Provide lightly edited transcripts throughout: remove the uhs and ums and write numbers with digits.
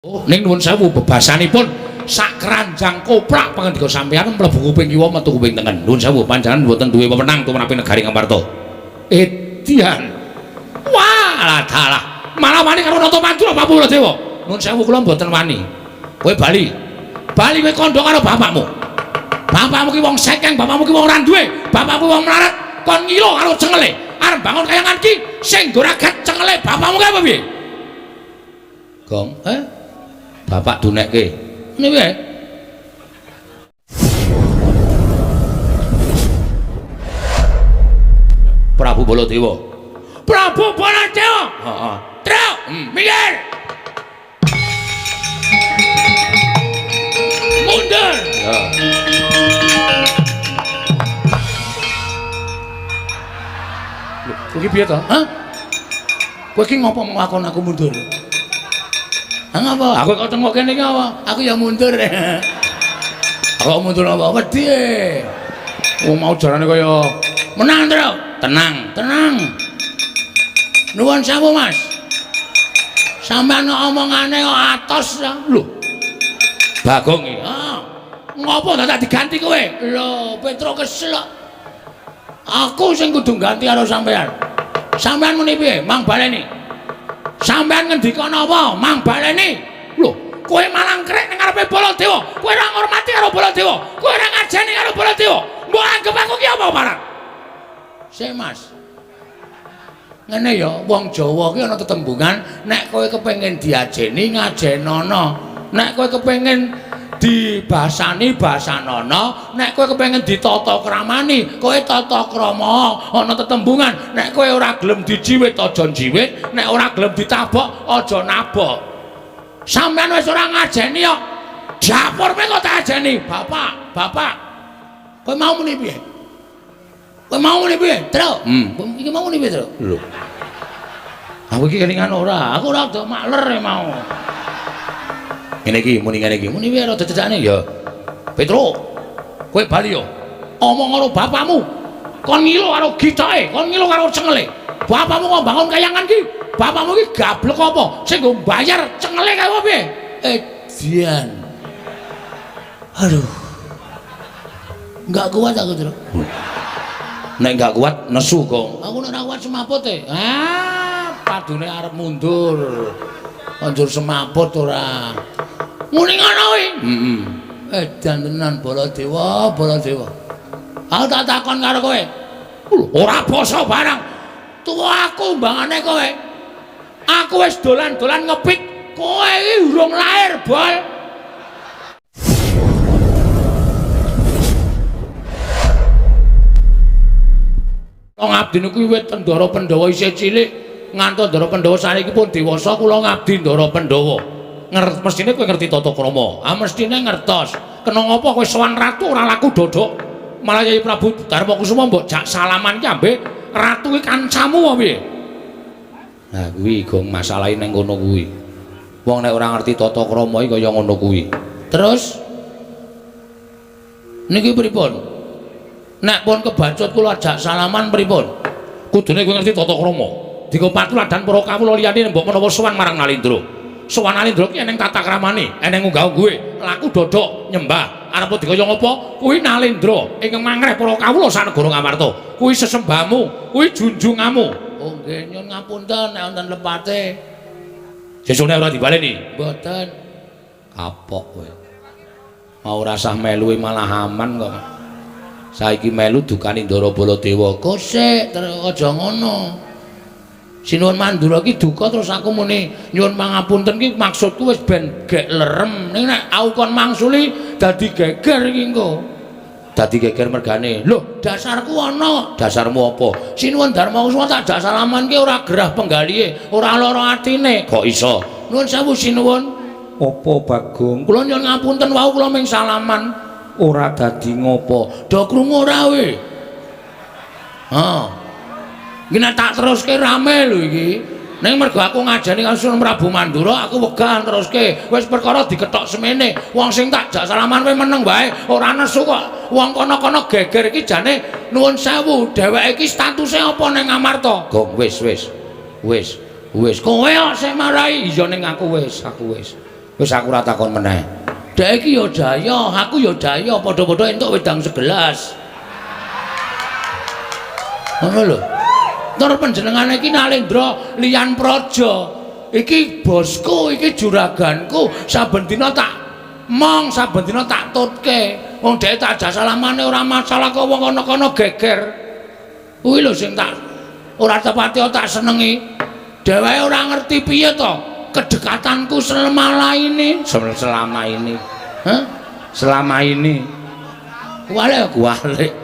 Oh, ning nuwun sewu bebasanipun sak keranjang koplak pangandika sampeyan mlebu kuping kiwa metu kuping tengen. Nuwun sewu panjenengan mboten duwe wewenang tumrap negari Ngamarta. Edian. Wah, dalah. Malah wani karo Nata Mandura Prabu Baladewa. Nuwun sewu kula mboten wani. Kowe bali. Bali kowe kandha karo bapakmu. Bapakmu ki wong sekeng, bapakmu ki wong ora duwe, bapakmu wong melarat, kon ngilo karo cengele. Arep bangun kayangan ki sing nggo ragat cengele bapakmu ki apa piye? Gong, eh? Bapak dunekke. Ngene piye? Prabu Baladewa. Prabu Baladewa. Heeh. Truk, minggir. Mundur. Ya. Lho, kowe iki piye to? Hah? Kowe iki ngopo nglakon aku mundur? Ha ngapa? Aku kok tengok kene iki apa? Aku ya mundur. Aku mundur apa? Wedi. Wong mau jarane kaya menang, Truk. Tenang, tenang. Nuwun sewu, Mas. Sampeyan omongane kok atos ya. Lho. Bagong iki. Ha. Ngopo dadak diganti kowe? Lho, Petro kesel kok. Aku sing kudu ganti karo sampeyan. Sampeyan muni piye? Mang baleni. Sampeyan ngendika napa? Mang baleni. Lho, kowe malah ngrek ning ngarepe Baladewa. Kowe ora ngurmati karo Baladewa. Kowe ora ngajeni karo Baladewa. Mbok anggep aku ki apa, Paran? Sik, Mas. Ngene ya, wong Jawa ki ana tetembungan, nek kowe kepengin diajeni ngajenono. Nek kowe kepengin dibasani basanono, nek kowe kepengin ditata kramani, kowe tata krama. Ana tetembungan, nek kowe ora gelem dijiwit aja njiwit, nek ora gelem ditabok aja nabok. Sampeyan wis ora ngajeni kok. Dapur kowe kok tak ajeni? Bapak, bapak. Kowe mau muni piye? Kowe mau muni piye? Truk. Iki mau muni piye, Truk? Lho. Aku iki kelingan ora, aku ora rada makler mau. Ngene iki muni ngene iki. Muni piye rada cecakne ya. Petro. Kowe bali yo. Omong karo bapakmu. Kon ngilo karo gitoke, kon ngilo karo cengele. Bapakmu kok bangun kayangan ki. Bapakmu ki gablek apa? Sing nggo bayar cengele kae apa piye? Edian. Aduh. Enggak kuat aku, Truk. Nek enggak kuat nesu, Gong. Aku nek ora kuat semaput e. Ah, padune arep mundur. Anjur semaput ora. Muni ngono kuwi. Heeh. Edan tenan Baladewa, Baladewa. Aku tak takon karo kowe. Ora basa barang. Tuwa aku mbangane kowe. Aku wis dolan-dolan ngepit, kowe iki urung lahir, Bol. Kula ngabdi niku wiwit Ndara Pandhawa isih cilik ngantos Ndara Pandhawa saniki pun dewasa kula ngabdi Ndara Pandhawa. Mestine kowe ngerti tata krama. Ah mestine ngertos. Kena ngapa kowe sowan ratu ora laku dodok. Malah Yai Prabu Darma Kusuma mbok jak salaman ki ambe ratu ki kancamu apa piye? Nah kuwi gong masalahe ning kono kuwi. Wong nek ora ngerti tata krama iki kaya ngono kuwi. Terus niki pripun? Nek pun kebacut kula ajak salaman pripun? Kudune kowe ngerti tata krama. Dika patuladan para kawula liyane mbok menawa sowan marang Nalindra. Sowan Nalindra ki eneng tata kramane, eneng unggah-ungguhe, laku dodok nyembah. Arep dikaya ngapa? Kuwi Nalindra ingkang mangreh para kawula sanegara Ngamarta. Kuwi sesembahmu, kuwi junjunganmu. Oh nggih, nyuwun ngapunten nek wonten lepate. Sesune ora dibaleni? Mboten. Kapok kowe. Mau rasah melu malah aman kok. Saiki melu dukani Ndara Baladewa. Kosek, terus aja ngono. Sinuwun Mandura ki duka terus aku muni nyuwun pangapunten ki maksudku wis ben gek lerem. Ning nek aku kon mangsuli dadi geger iki engko. Dadi geger mergane. Lho, dasarku ana. Dasarmu apa? Sinuwun Darma Kusuma tak jak salaman ki ora gerah penggalihe, ora lara atine. Kok iso? Nuwun sewu sinuwun. Apa Bagong? Kula nyuwun ngapunten wau kula ming salaman. Ora dadi ngopo. Do krungu ora kowe? Ha. Iki nek tak teruske rame lho iki. Ning mergo aku ngajeni karo Sunan Prabu Mandura, aku wegah teruske. Wis perkara dikethok semene. Wong sing tak jak salaman kowe meneng wae, ora nesu kok. Wong kono-kono geger iki jane nuwun sewu, dheweke iki statuse apa ning Ngamarta? Gong wis wis. Wis. Wis kowe kok sing marai. Iya ning aku wis, aku wis. Wis aku ora takon meneh. Dhek iki ya daya, aku ya daya, padha-padha entuk wedang segelas. Ngono lho. Tur panjenengane iki Nalendra liyan praja. Iki bosku, iki juraganku, saben dina tak mong, saben dina tak tutke. Wong dhek tak ajak salamane ora masalah kok wong kono-kono geger. Kuwi lho sing tak ora tepati tak senengi. Dheweke ora ngerti piye to kedekatanku selama ini, selama ini. Hah? Selama ini. Kuwalik kuwalik.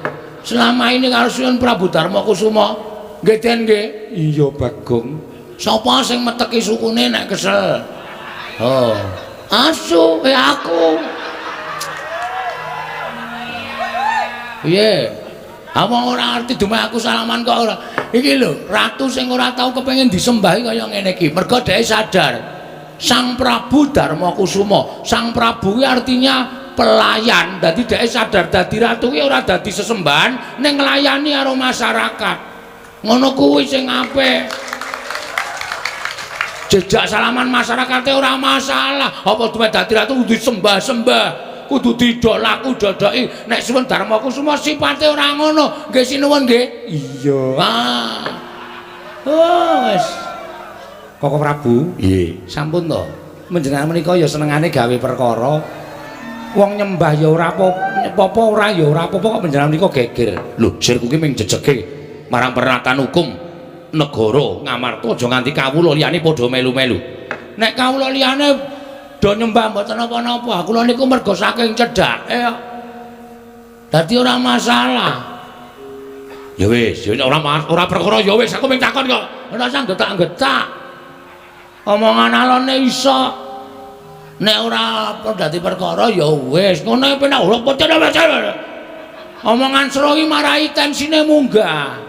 Selama ini karo Sunan Prabu Darma Kusuma. Nggih Den nggih. Iya Bagong. Sapa sing meteki sukune nek kesel? Oh. Asu, aku. Piye? Wong ora ngerti dumeh aku salaman kok ora. Iki lho, ratu sing ora tau kepengin disembahi kaya ngene iki. Mergo dhek sadar Sang Prabu Darma Kusuma. Sang Prabu kuwi artinya pelayan. Dadi dhek sadar dadi ratu kuwi ora dadi sesembahan ning nglayani karo masyarakat. Ngono kuwi sing apik. Jejak salaman masyarakate ora masalah. Apa dumeh dadi ratu kudu disembah-sembah, kudu didolaku dodoki. Nek Sunan Darma Kusuma sipate ora ngono. Nggih sinuwun nggih. Iya. Ah. Oh, wis. Koko Prabu, Nggih. Sampun to. Panjenengan menika ya senengane gawe perkara. Wong nyembah ya ora apa-apa, ora ya ora apa-apa kok panjenengan menika geger. Lho, sirku ki ming jejege marang pernatan hukum negara Ngamarta aja nganti kawula liyane padha melu-melu. Nek kawula liyane do nyembah mboten napa-napa, kula niku mergo saking cedhake kok. Dadi ora masalah. Ya wis, ya ora ora perkara ya wis, aku ming takon kok. Ora usah getak-getak. Omongan alone iso. Nek ora dadi perkara ya wis, ngono penak ora pecah. Omongan seru iki marai tensine munggah.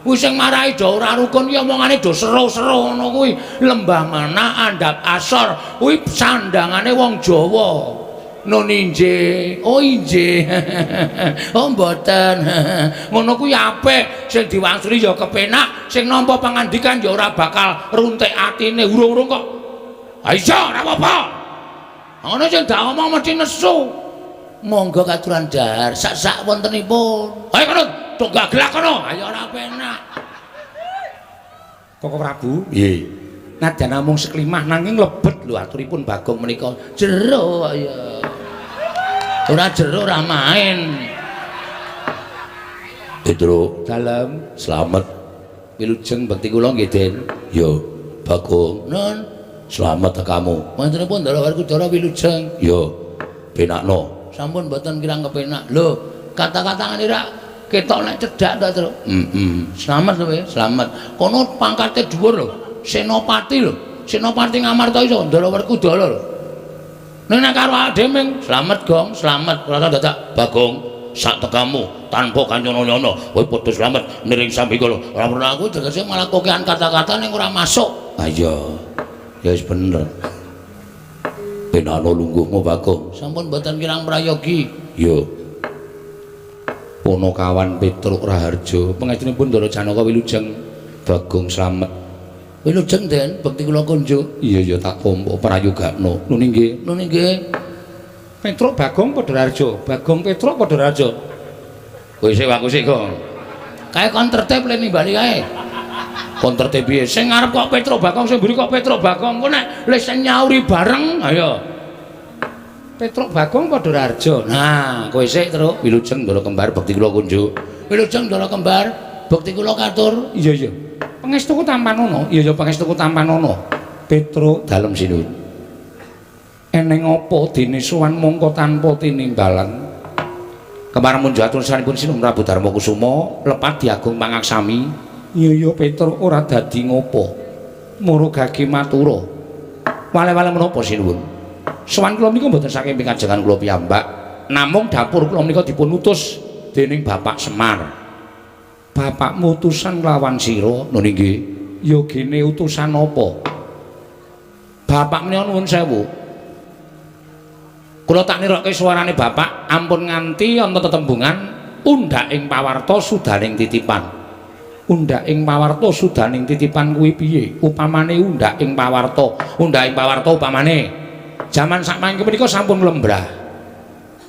Kuwi sing marai do ora rukun ki omongane do seru-seru ngono kuwi. Lembah mana andhap asor kuwi sandangane wong Jawa. Nun injih, oh injih. Oh mboten. Ngono kuwi apik, sing diwangsuli ya kepenak, sing nampa pangandikan ya ora bakal runtik atine urung-urung kok. Ha iya ora apa-apa. Ngono sing dak omong mesti nesu. Monggo katuran dahar sak-sak wontenipun. Ayo kono, tok gaglak kono. Ayo ora penak. Koko Prabu, Nggih. Nadyan namung seklimah nanging lebet lho aturipun Bagong menika. Jero ya. Ora jero ora main. Petro, Dalem slamet. Wilujeng bekti kula nggih, Den. Yo, Bagong. Nun, slamet kamu. Mantenipun Ndara Werkudara wilujeng. Yo, penakno. Sampun mboten kirang kepenak. Lho, kata-kata ngene rak ketok nek cedhak ta, Tru? Heeh. Slamet kowe, slamet. Kono pangkate dhuwur lho. Senopati lho. Senopati Ngamarta iso Ndara Werkudara lho. Ning nek karo awake dhewe ming slamet, Gong, slamet. Ora dadak Bagong sak tekamu tanpa kancana-nyana. Kowe padha slamet niring sambika lho. Ora perlu aku tegese malah kokean kata-kata ning ora masuk. Ha iya. Ya wis bener. Penano lungguhmu Bagong. Sampun mboten kirang prayogi. Yo. Ponokawan Petruk Raharja, pangestunipun Ndara Janaka wilujeng. Bagong slamet. Wilujeng Den, bekti kula kunjuk. Iya ya tak tampa prayogakno. Nun inggih. Nun inggih. Petruk Bagong padha Raharja, Bagong Petruk padha Raharja. Kowe sik aku sik, Gong. Kae kon tertib le nimbali kae. Kon tertib piye? Sing ngarep kok Petruk Bagong, sing mburi kok Petruk Bagong. Engko nek le sing nyauri bareng, ayo. Petruk Bagong padha Raharja. Nah, kowe sik, Truk. Wilujeng Ndara Kembar bekti kula kunjuk. Wilujeng Ndara Kembar, bekti kula katur. Iya iya. Pangestuku tampanono. Iya iya pangestuku tampanono. Petruk dalem sinuwun. Eneng apa dene sowan mongko tanpa tinimbalan? Kembar munjuk atur saranipun Sinuwun Prabu Darma Kusuma lepat diagung pangaksami. Iya iya Petruk ora dadi ngopo. Muru gage matura. Wale-wale menapa sinuwun? Sowan kula menika mboten saking pikajengan kula piyambak, namung dapur kula menika dipun utus dening Bapak Semar. Bapakmu utusan lawan sira? Nun inggih. Ya gene utusan apa? Bapak menika nuwun sewu. Kula tak nirokke suarane bapak, ampun nganti ana tetembungan undhak ing pawarta sudaning titipan. Undhak ing pawarta sudaning titipan kuwi piye? Upamane undhak ing pawarta, undhak ing pawarta upamane Jaman sakmangke menika sampun lembrah.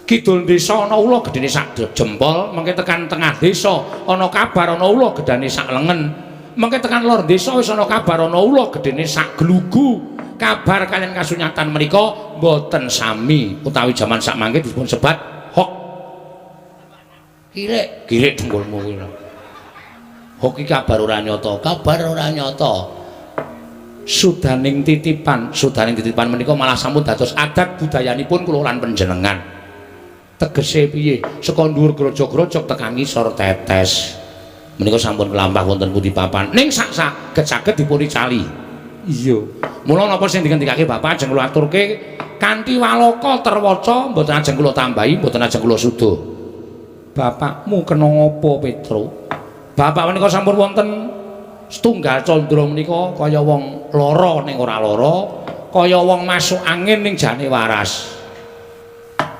Kidul desa ana ula gedene sak jempol, mengke tekan tengah desa ana kabar ana ula gedane sak lengen. Mengke tekan lor desa wis ana kabar ana ula gedene sak glugu. Kabar kalian kasunyatan menika mboten sami utawi jaman sakmangke dipun sebat hok. Kirik, kirik dengkulmu kuwi. Hok iki kabar ora nyata, kabar ora nyata. Sudaning titipan, sudaning titipan menika malah sampun dados adat budayanipun kula lan panjenengan. Tegese piye? Saka dhuwur grojog-grojog tekan ngisor tetes. Menika sampun kelampah wonten pundi papan. Ning sak saged-saged dipun icali. Iya. Mula napa sing dingendikake Bapak ajeng kula aturke kanthi waloka terwaca, mboten ajeng kula tambahi, mboten ajeng kula suda. Bapakmu kena ngapa, Petro? Bapak menika sampun wonten setunggal candra menika kaya wong lara ning ora lara, kaya wong masuk angin ning jane waras.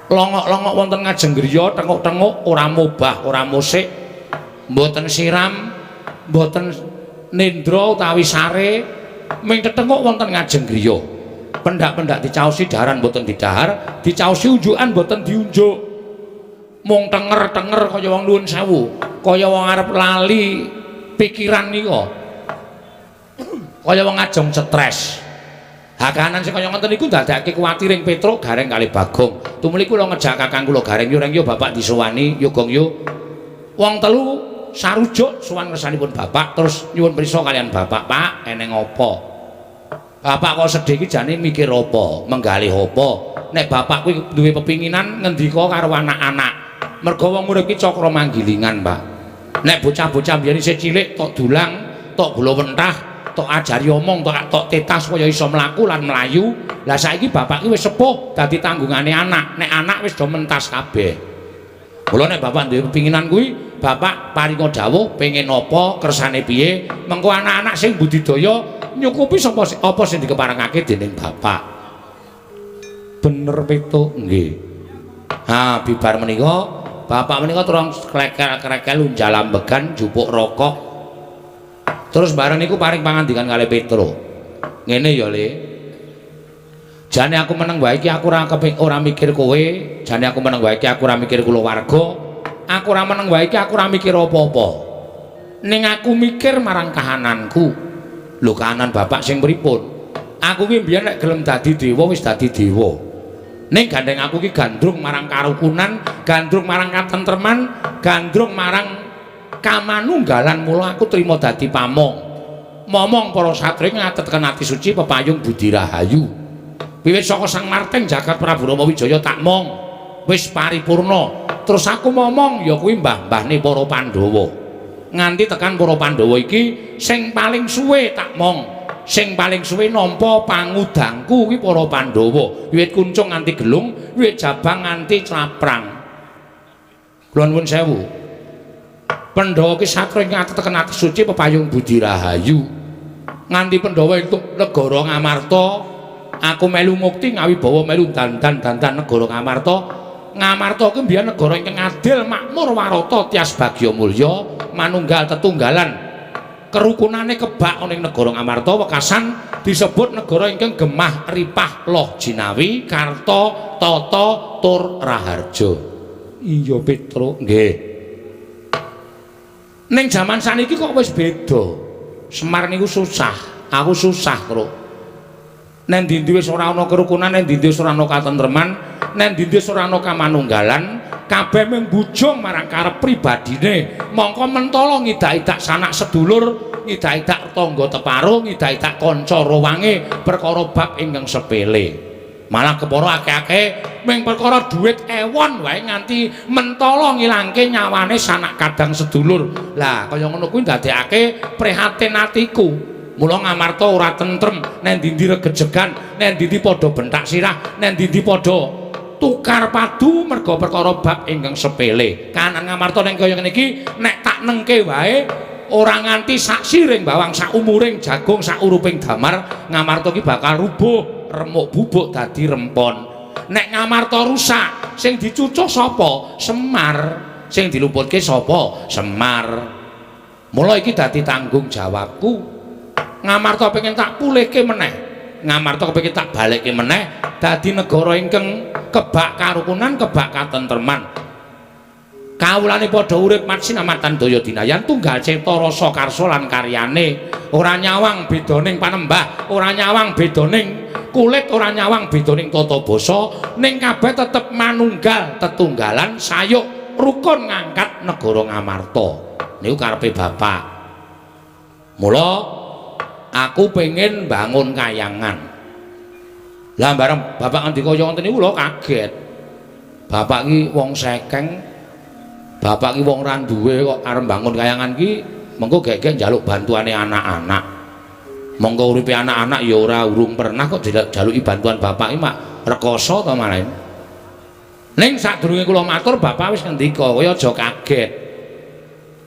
Longok-longok wonten ngajeng griya, tenguk-tenguk ora mobah, ora musik, mboten siram, mboten nendra utawi sare, ming tetenguk wonten ngajeng griya. Pendak-pendak dicaosi daharan mboten didahar, dicaosi unjukan mboten diunjuk. Mung tenger-tenger kaya wong nuwun sewu, kaya wong arep lali pikiran nika. Kaya wong ajeng stres. Hakanan sing kaya ngoten niku ndadekake kuwatiring Petruk Gareng kali Bagong. Tumuli kula ngejak kakang kula Gareng, yo reng yo bapak disowani, yo gong yo. Wong telu sarujuk sowan ngersanipun bapak terus nyuwun prisa kalian bapak, Pak, eneng apa? Bapak kok sedih iki jane mikir apa? Menggalih apa? Nek bapak kuwi duwe pepinginan ngendika karo anak-anak. Mergo wong urip iki cakra manggilingan, Pak. Nek bocah-bocah biyen isih cilik tok dulang, tok gula wentah, tok ajari omong, tok tok tetah supaya iso mlaku lan mlayu. Lah saiki bapak ki wis sepuh dadi tanggungane anak. Nek anak wis do mentas kabeh. Mula nek bapak duwe pepinginan kuwi, bapak paringa dawuh pengen apa, kersane piye, mengko anak-anak sing budidaya nyukupi sapa apa sing dikeparengake dening bapak. Bener Petuk? Nggih. Ha, bibar menika bapak menika terus klekel-klekel unjal ambegan jupuk rokok. Terus bareng niku paring pangandikan kalih Petruk. Ngene ya, Le. Jane aku meneng wae iki aku ora ora mikir kowe, jane aku meneng wae iki aku ora mikir kulawarga, aku ora meneng wae iki aku ora mikir apa-apa. Ning aku mikir marang kahananku. Lho kahanan bapak sing pripun? Aku ki mbiyen nek gelem dadi dewa wis dadi dewa. Ning gandeng aku ki gandrung marang karukunan, gandrung marang katentreman, gandrung marang kamanunggalan, mula aku trima dadi pamong. Momong para satria ngatetken ati suci pepayung budi rahayu. Wiwit saka Sang Marteng jagat Prabu Rama Wijaya tak mong wis paripurna. Terus aku momong ya kuwi mbah-mbahne para Pandhawa. Nganti tekan para Pandhawa iki sing paling suwe tak mong. Sing paling suwe nampa pangudangku kuwi para Pandhawa. Wiwit kuncung nganti gelung, wiwit jabang nganti claprang. Kula nuwun sewu. Pandhawa ki satria ing ateteken ati suci pepayung budi rahayu. Nganti Pandhawa entuk negara Ngamarta, aku melu mukti ngawibawa melu dandan-dandan negara Ngamarta. Ngamarta ki mbiyen negara ingkang adil, makmur, warata, tias bagya mulya, manunggal tetunggalan. Kerukunane kebak ana ing negara Ngamarta wekasan disebut negara ingkang gemah ripah loh jinawi karta tata tur raharja. Iya Petruk, nggih. Ning jaman saniki kok wis beda. Semar niku susah, aku susah, Truk. Nen ndi wis ora ana kerukunan, nen ndi wis ora ana katentreman, nen ndi wis ora ana kamanunggalan, kabeh mung bujung marang karep pribadine. Mongko mentala ngidak-idak sanak sedulur, ngidak-idak tangga teparo, ngidak-idak kanca rowange perkara bab ingkang sepele. Malah kepara akeh-akeh mung perkara dhuwit ewon wae nganti mentala ngilangke nyawane sanak kadang sedulur. Lah kaya ngono kuwi ndadekake prihatin atiku. Mula Ngamarta ora tentrem, nen ndi regejegan, nen ndi padha bentak sirah, nen ndi padha tukar padu merga perkara bab ingkang sepele. Kahanan Ngamarta ning kaya ngene iki nek tak nengke wae ora nganti sak siring bawang, sak umuring jagung, sak uruping damar, Ngamarta ki bakal rubuh, remuk bubuk dadi rempon. Nek Ngamarta rusak, sing dicucuh sapa? Semar. Sing diluputke sapa? Semar. Mula iki dadi tanggung jawabku. Ngamarta pengen tak pulihke meneh. Ngamarta kepengin tak balekke meneh. dadi negara ingkang kebak karukunan, kebak katentreman. Kawulane padha urip matsinamatan daya dinayan tunggal cipta rasa karsa lan karyane. Ora nyawang bedaning panembah, ora nyawang bedaning kulit, ora nyawang bedaning tata basa, ning kabeh tetep manunggal tetunggalan sayuk rukun ngangkat negara Ngamarta. Niku karepe bapak. Mula aku pengen bangun kayangan. Lah bareng bapak ngendika kaya ngoten niku kula kaget. Bapak ki wong sekeng, bapak ki wong ra duwe kok arep bangun kayangan ki mengko gek-gek njaluk bantuane anak-anak. Monggo uripe anak-anak ya ora urung pernah kok jaluki bantuan bapak iki mak rekoso to malah. Ning sadurunge kula matur bapak wis ngendika, kowe aja kaget.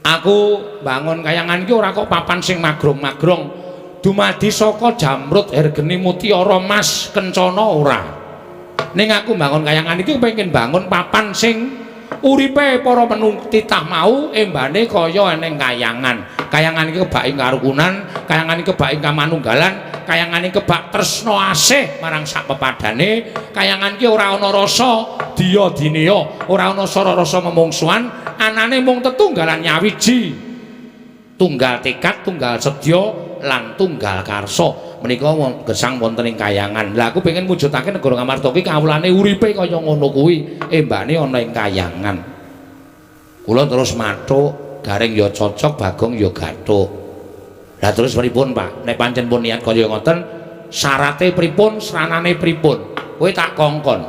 Aku bangun kayangan iki ora kok papan sing magrong-magrong. Dumadi saka jamrut hergeni mutiara mas kencana ora. Ning aku bangun kayangan iki pengen bangun papan sing uripe para titah mau embane kaya eneng kayangan. Kayangan iki kebak ing karukunan, kayangan iki kebak ing kamanunggalan, kayangan iki kebak tresna asih marang sak pepadane. Kayangan iki ora ana rasa diya dineya, ora ana sara rasa memungsuhan, anane mung tetunggalan nyawiji. Tunggal tekad, tunggal sedya lan tunggal karsa. Menika gesang wonten ing kayangan. Lah aku pengen mujudake negara Ngamarta ki kawulane uripe kaya ngono kuwi, embane ana ing kayangan. Kula terus mathuk, Gareng ya cocok, Bagong ya gathuk. Lah terus pripun, Pak? Nek pancen pun niat kaya ngoten, syarate pripun, sranane pripun? Kowe tak kongkon.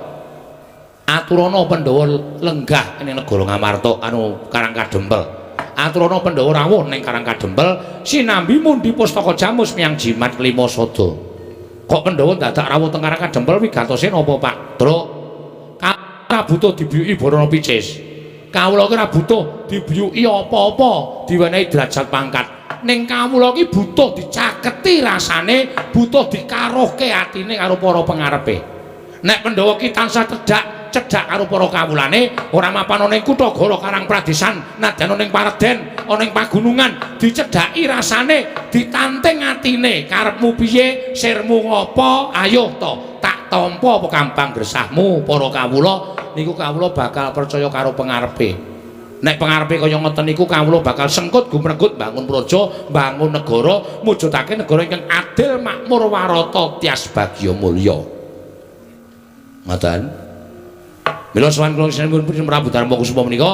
Aturana Pandhawa lenggah ning negara Ngamarta anu Karang Kadempel. Aturana Pandhawa rawuh ning Karang Kadempel sinambi mundi pustaka jamus miyang jimat kelima sada. Kok Pandhawa dadak rawuh teng Karang Kadempel wigatose napa, Pak? Truk. Ora butuh dibiyuki barana picis. Kawula ki ora butuh dibiyuki apa-apa, diwenehi derajat pangkat. Ning kawula ki butuh dicaketi rasane, butuh dikaruhke atine karo para pengarepe. Nek Pandhawa ki tansah cedhak cedhak karo para kawulane, ora mapan ana ing kutha Goro Karang Pradesan, nadyan ana ing pareden, ana ing pagunungan, dicedhaki rasane, ditanting atine, karepmu piye, sirmu ngopo, ayo to, tak tampa apa kambang gresahmu para kawula, niku kawula bakal percaya karo pengarepe. Nek pengarepe kaya ngoten niku kawula bakal sengkut gumregut bangun praja, bangun negara, mujudake negara ingkang adil, makmur, warata, tias bagya mulya. Ngoten. Mila sowan kula sinipun Prabu Darma Kusuma menika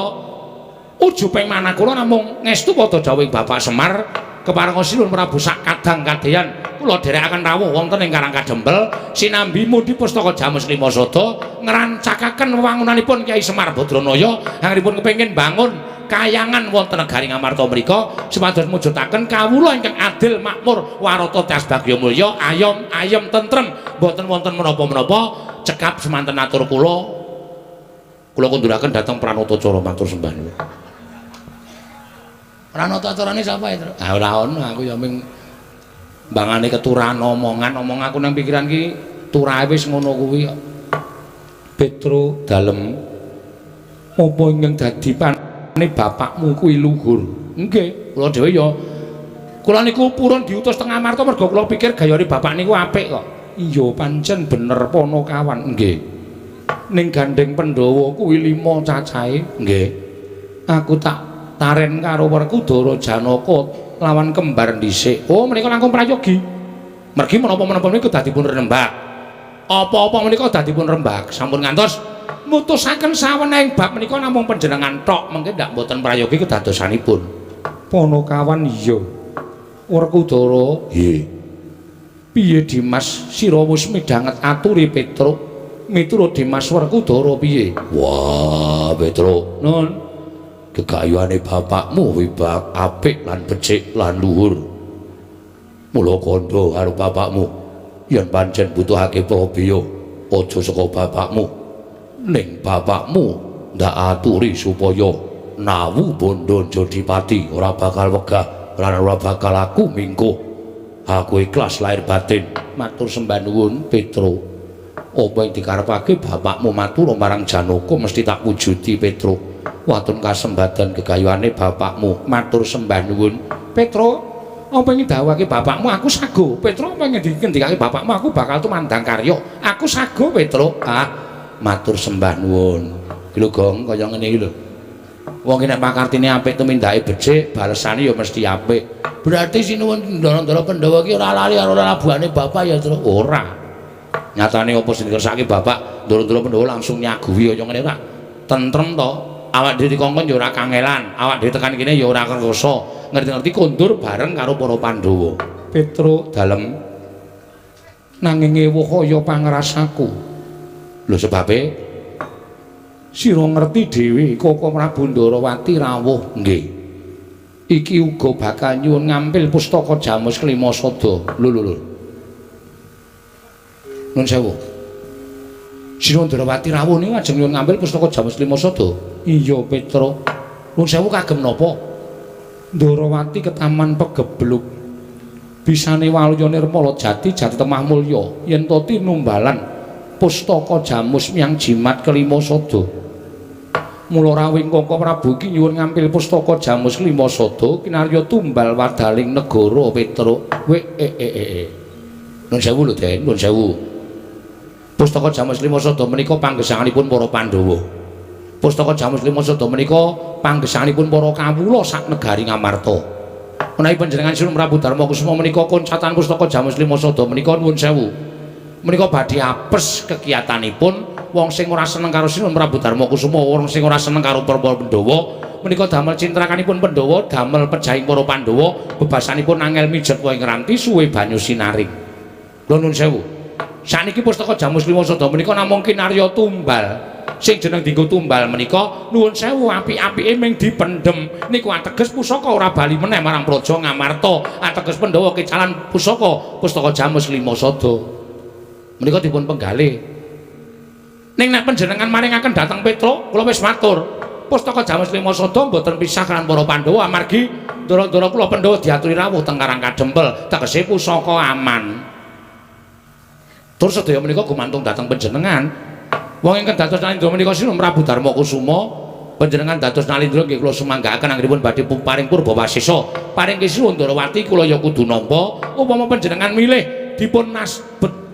ujuping manah kula namung ngestu padha dawuhing Bapak Semar keparenga sinuwun Prabu sak kadang kadeyan kula dherekaken rawuh wonten ing Karang Kadempel sinambi mundi pustaka Jamus Lima Sada ngrancakaken wewangunanipun Kyai Semar Badranaya anggenipun kepengin bangun kayangan wonten negari Ngamarta mriku supados mujudaken kawula ingkang adil makmur warata tias bagya mulya ayom ayem tentrem mboten wonten menapa-menapa. Cekap semanten atur kula, kula kunduraken dhateng Pranatacara matur sembah nuwun. Pranatacarane sapa itu? Ah ora ono, aku ya ming mbangane keturahan omongan, omong aku nang pikiran ki turahe wis ngono kuwi kok. Petro dalem apa ingkang dadi pane bapakmu kuwi luhur? Nggih, kula dhewe ya kula niku purun diutus teng Amarta mergo kula pikir gayane bapak niku apik kok. Iya pancen bener Panakawan. Nggih. Ning gandeng Pandhawa kuwi 5 cacahe. Nggih. Aku tak taren karo Werkudara Janaka lawan kembar dhisik. Oh, menika langkung prayogi. Mergi menapa-menapa menika dadi pun rembak. Apa-apa menika dadi pun rembak. Sampun ngantos mutusaken sawenehing bab menika namung panjenengan tok, mengke ndak mboten prayogi kedadosanipun. Panakawan iya. Werkudara, nggih. Piye Dimas sira wis midhanget aturi Petruk? Miturut Dimas Werkudara piye? Wah, Petruk, nun. Gegayuhane bapakmu wibak apik lan becik lan luhur. Mula kandha karo bapakmu yen pancen butuhake prabeya aja saka bapakmu. Ning bapakmu ndak aturi supaya nawu bondo Jodipati ora bakal wegah lan ora bakal aku mingkuh. Aku ikhlas lahir batin. Matur sembah nuwun Petruk. Apa yang dikarepake bapakmu matur marang Janaka mesti tak wujudi Petruk. Watun kasembadan gegayuhane bapakmu matur sembah nuwun Petruk. Apa yang didhawuhake bapakmu aku sago. Petruk, apa yang dingendikake bapakmu aku bakal tumandang karya. Aku sago Petruk. Ah, matur sembah nuwun. Iki lho Gong, kaya ngene iki lho. Wong ki nek pakartine apik tumindake becik, balesane ya mesti apik. Berarti sinuwun Ndara-ndara Pandhawa ki ora lali karo labuhane bapak ya, Truk? Ora. Nyatane apa sing dikersake bapak, Ndara-ndara Pandhawa langsung nyaguhi kaya ngene ora. Tentrem to. Awak dhewe dikongkon ya ora kangelan, awak dhewe tekan kene ya ora kerasa. Ngerti-ngerti kondur bareng karo para Pandhawa. Petruk dalem nanging ewuh kaya pangrasaku. Lho sebabe sira ngerti dhewe Koko Prabu Ndarawati rawuh nggih. Iki uga bakal nyuwun ngampil pustaka Jamus Klima Sada. Lho lho lho. Nuwun sewu. Sira Ndarawati rawuh niku ajeng nyuwun ngampil pustaka Jamus Klima Sada. Iya Petruk. Nuwun sewu kagem napa? Ndarawati ketaman pegebluk. Bisane waluya nirmala jati jati temah mulya yen to tinumbalan pustaka Jamus miyang jimat kelima sada. Mula rawuhing Koko Prabu iki nyuwun ngampil pustaka Jamus kelima sada kinarya tumbal wadaling negara Petruk. We e e e. Nuwun sewu lho Den, nuwun sewu. Pustaka Jamus Lima Sada menika panggesanganipun para Pandhawa. Pustaka Jamus Lima Sada menika panggesanganipun para kawula sak negari Ngamarta. Menawi panjenengan Sinuwun Prabu Darma Kusuma menika koncatan pustaka Jamus Lima Sada menika nuwun sewu. Menika badhe apes kekiyatanipun wong sing ora seneng karo Sinuwun Prabu Darma Kusuma, wong sing ora seneng karo para Pandhawa, menika damel cintrakanipun Pandhawa, damel pejahing para Pandhawa, bebasanipun angel mijet ing ranti suwe banyu sinaring. Kula nuwun sewu. Saniki pustaka Jamus Lima Sada menika namung kinarya tumbal. Sing jeneng dienggo tumbal menika nuwun sewu apik-apike ming dipendhem. Niku ateges pusaka ora bali meneh marang Praja Ngamarta. Ateges Pandhawa kecalan pusaka pustaka Jamus Lima Sada. Menika dipun penggalih. Ning nek panjenengan maringaken dhateng Petruk, kula wis matur. Pustaka Jamus Lima Sada mboten pisah kan para Pandhawa amargi ndara-ndara kula Pandhawa diaturi rawuh teng Karang Kadempel, tegese pusaka aman. Tur sedaya menika gumantung dhateng panjenengan. Wong ingkang dados Nalindra menika Sinuwun Prabu Darma Kusuma, panjenengan dados Nalindra nggih kula sumanggaaken anggenipun badhe paring purba wasesa. Paring Sinuwun Ndarawati kula ya kudu nampa. Upama panjenengan milih dipun nas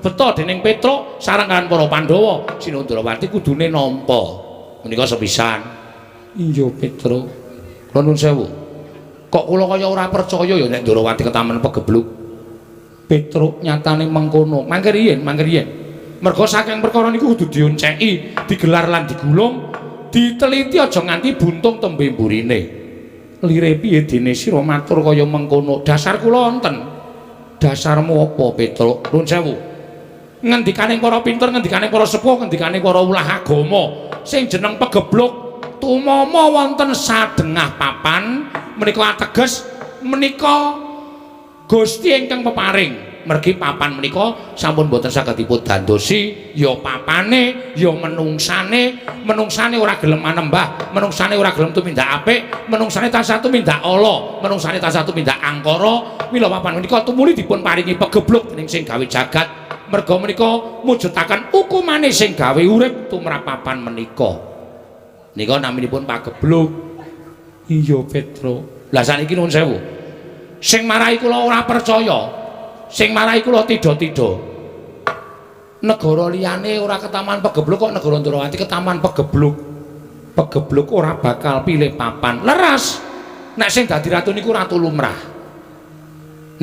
beta dening Petruk sareng kaliyan para Pandhawa, Sinuwun Ndarawati kudune nampa. Menika sepisan. Iya Petruk. Kula nuwun sewu. Kok kula kaya ora percaya ya nek Ndarawati ketaman pegebluk. Petruk nyatane mengkono. Mangke riyin, mangke riyin. Merga saking perkara niku kudu dionceki, digelar lan digulung, diteliti aja nganti buntung tembe mburine. Lire piye dene sira matur kaya mengkono? Dasar kula wonten. Dasarmu apa, Petruk? Nuwun sewu. Ngendikane para pinter, ngendikane para sepuh, ngendikane para ulah agama, sing jeneng pegebluk tumama wonten sadengah papan menika ateges menika Gusti ingkang peparing. Mergi papan menika sampun boten saged dipun dandosi, ya papane, ya menungsane, menungsane ora gelem manembah, menungsane ora gelem tumindak apik, menungsane tansah tumindak ala, menungsane tansah tumindak angkara. Mila papan menika tumuli dipun paringi pegebluk dening sing gawe jagat. Merga menika mujudaken hukumane sing gawe urip tumrap papan menika. Nika naminipun pagebluk. Iya, Petruk. Lah saniki nuwun sewu. Sing marai kula ora percaya, sing marai kula tida-tida. Negara liyane ora ketaman pegebluk kok negara Ndrawati ketaman pegebluk. Pegebluk ora bakal pilih papan. Leres. Nek sing dadi ratu niku ratu lumrah.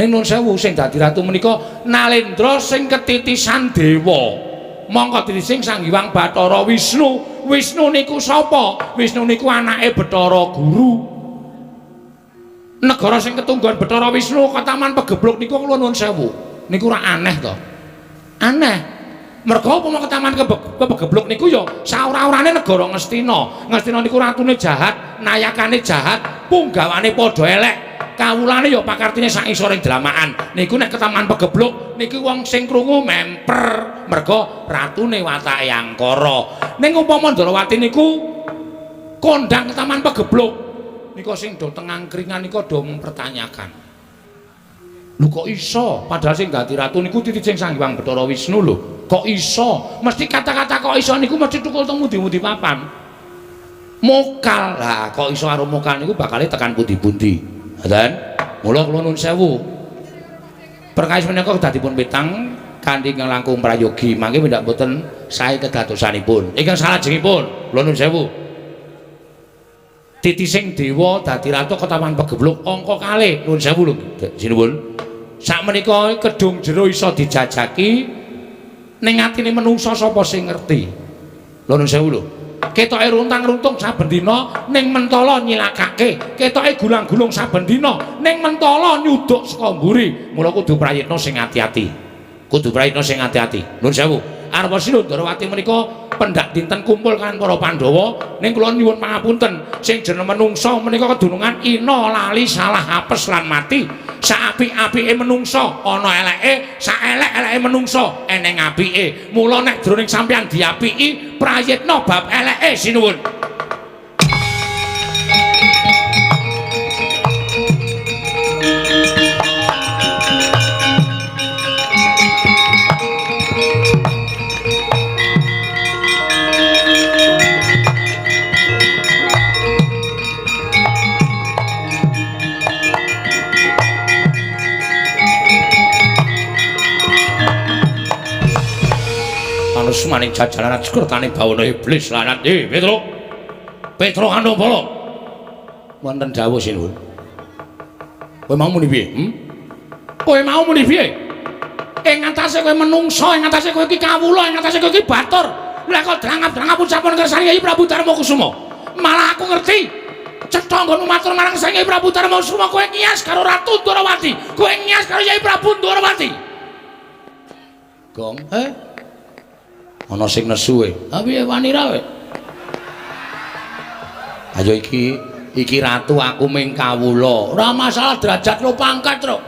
Ning nuwun sewu sing dadi ratu menika Nalendra sing ketitisan dewa. Mongko titising Sang Hyang Bathara Wisnu. Wisnu niku sapa? Wisnu niku anake Bathara Guru. Negara sing ketunggon Bathara Wisnu ketaman pegebluk niku kula nuwun sewu. Niku ora aneh to? Aneh. Merga upama ketaman kepegebluk niku ya saora-orane negara Ngastina. Ngastina niku ratune jahat, nayakane jahat, punggawane padha elek. Kawulane ya pakartine sak isoring dlamakan. Niku nek ketaman pegebluk niku wong sing krungu memper merga ratune watake angkara. Ning upama Ndarawati niku kondang ketaman pegebluk nika sing do teng angkringan nika do mempertanyakan. Lho kok iso? Padahal sing dadi ratu niku titising Sang Hyang Bathara Wisnu lho. Kok iso? Mesti kata-kata kok iso niku mesti tukul teng pundi-pundi papan. Mokal. Lah kok iso karo mokal niku bakale tekan pundi-pundi. Ngoten? Mula kula nuwun sewu. Perkawis menika kedah dipun pitang Kanthi ingkang langkung prayogi mangke pendak boten sae kedadosanipun. Ingkang salajengipun kula nuwun sewu. Titising dewa dadi ratu ketawan pegebluk angka kalih nuwun sewu lho sinuwun. Sakmenika kedung jero iso dijajaki ning atine menungsa sapa sing ngerti. Lho nuwun sewu lho. Ketoke runtang-runtung saben dina ning mentala nyilakake, ketoke gulang-gulung saben dina ning mentala nyuduk saka mburi. Mula kudu prayitna sing ati-ati. Kudu prayitna sing ati-ati. Nuwun sewu. Arwa Sila Ndorowati menika pendak dinten kumpul kan para Pandhawa ning kula nyuwun pangapunten sing jeneng menungsa menika kedunungan ina lali salah apes lan mati. Saapik-apike menungsa ana eleke, saelek-eleke menungsa eneng apike. Mula nek jroning sampeyan diapiki prayitna bab eleke sinuwun. Maning jajaran ajkertane bawana iblis lanat. Petro. Petro Andompala. Wonten dawuh sinuwun. Kowe mau muni piye? Kowe mau muni piye? Ing atase kowe menungsa, ing atase kowe iki kawula, ing atase kowe iki batur. Lah kok drangap-drangap ucapan kersane Kyai Prabu Darma Kusuma. Malah aku ngerti. Cetha nggonmu matur marang Sang Kyai Prabu Darma Kusuma kowe ngias karo Ratu Ndorowati. Kowe ngias karo Kyai Prabu Ndorowati. Gong, Ana sing nesu e. Ha piye wani ra kowe? Ayo iki ratu aku ming kawula. Ora masalah derajat lo pangkat, Truk.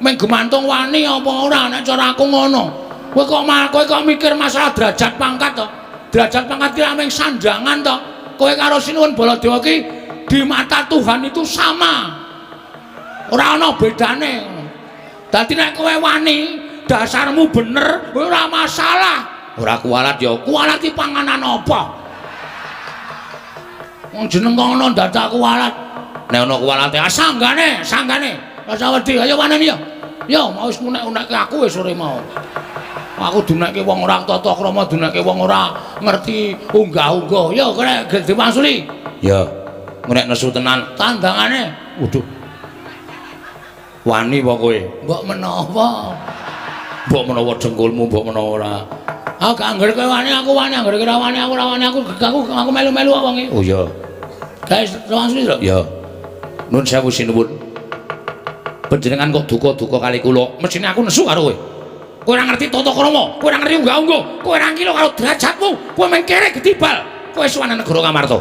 Ming gemantung wani apa ora nek cara aku ngono. Kowe kok mikir masalah derajat pangkat to? Derajat pangkat ki ming sandangan to. Kowe karo Sinuwun Baladewa ki di mata Tuhan itu sama. Ora ana bedane. Dadi nek kowe wani, dasarmu bener, kowe ora masalah. Ora kualat ya, kualat iki panganan apa? Wong jeneng kok ana dadak kualat. Nek ana kualate, ah sanggane, sanggane. Rasa wedi, ayo waneni ya. Ya, mau wis ngunek-unekke aku wis sore mau. Aku dunekke wong ora tata krama, dunekke wong ora ngerti unggah-ungguh. Ya, kowe diwangsuli. Ya. Nek nesu tenan, tandangane. Waduh. Wani apa kowe? Mbok menawa. Mbok menawa dengkulmu, mbok menawa ora. Aku angger kowe wani aku wani, angger kowe ora wani aku ora wani, aku melu-melu kok wonge. Oh iya. Guys, langsung lho. Ya. Nun sewu sinuwun. Panjenengan kok duka-duka kali kula. Mesthine aku nesu karo kowe. Kowe ora ngerti tata krama, kowe ora ngerti unggah-ungguh, kowe ora ngilo karo derajatmu, kowe mung kere gedibal. Kowe suwan negara Ngamarta.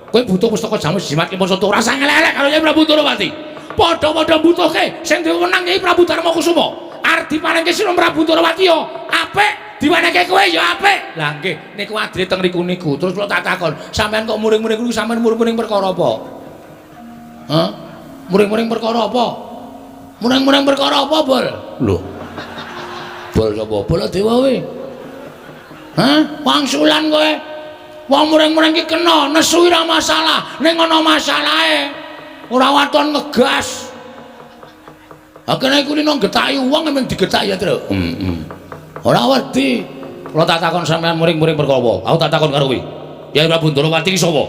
Kowe butuh pustaka jamus jimat ki masa ora sang elek-elek karo Kyai Prabu Ndorowati. Padha-padha mbutuhke sing diwenang Kyai Prabu Darma Kusuma. Arep diparingke Sinuwun Prabu Ndorowati ya apik. Diwenehke kowe ya apik. Lah nggih, niku adile teng riku niku. Terus kula tak takon, sampean kok muring-muring niku sampean muring-muring perkara apa? Hah? Muring-muring perkara apa? Muring-muring perkara apa, Bol? Lho. Bol sapa? Baladewa kowe. Hah? Wangsulan kowe. Wong muring-muring ki kena, nesu ora masalah, ning ana masalahe. Ora waton ngegas. Ha kene kulino getaki wong emang digetaki ya, Truk. Heeh. Ora wedi. Kula tak takon sampean muring-muring perkara apa? Aku tak takon karo kowe. Kyai Prabu Ndorowati ki sapa?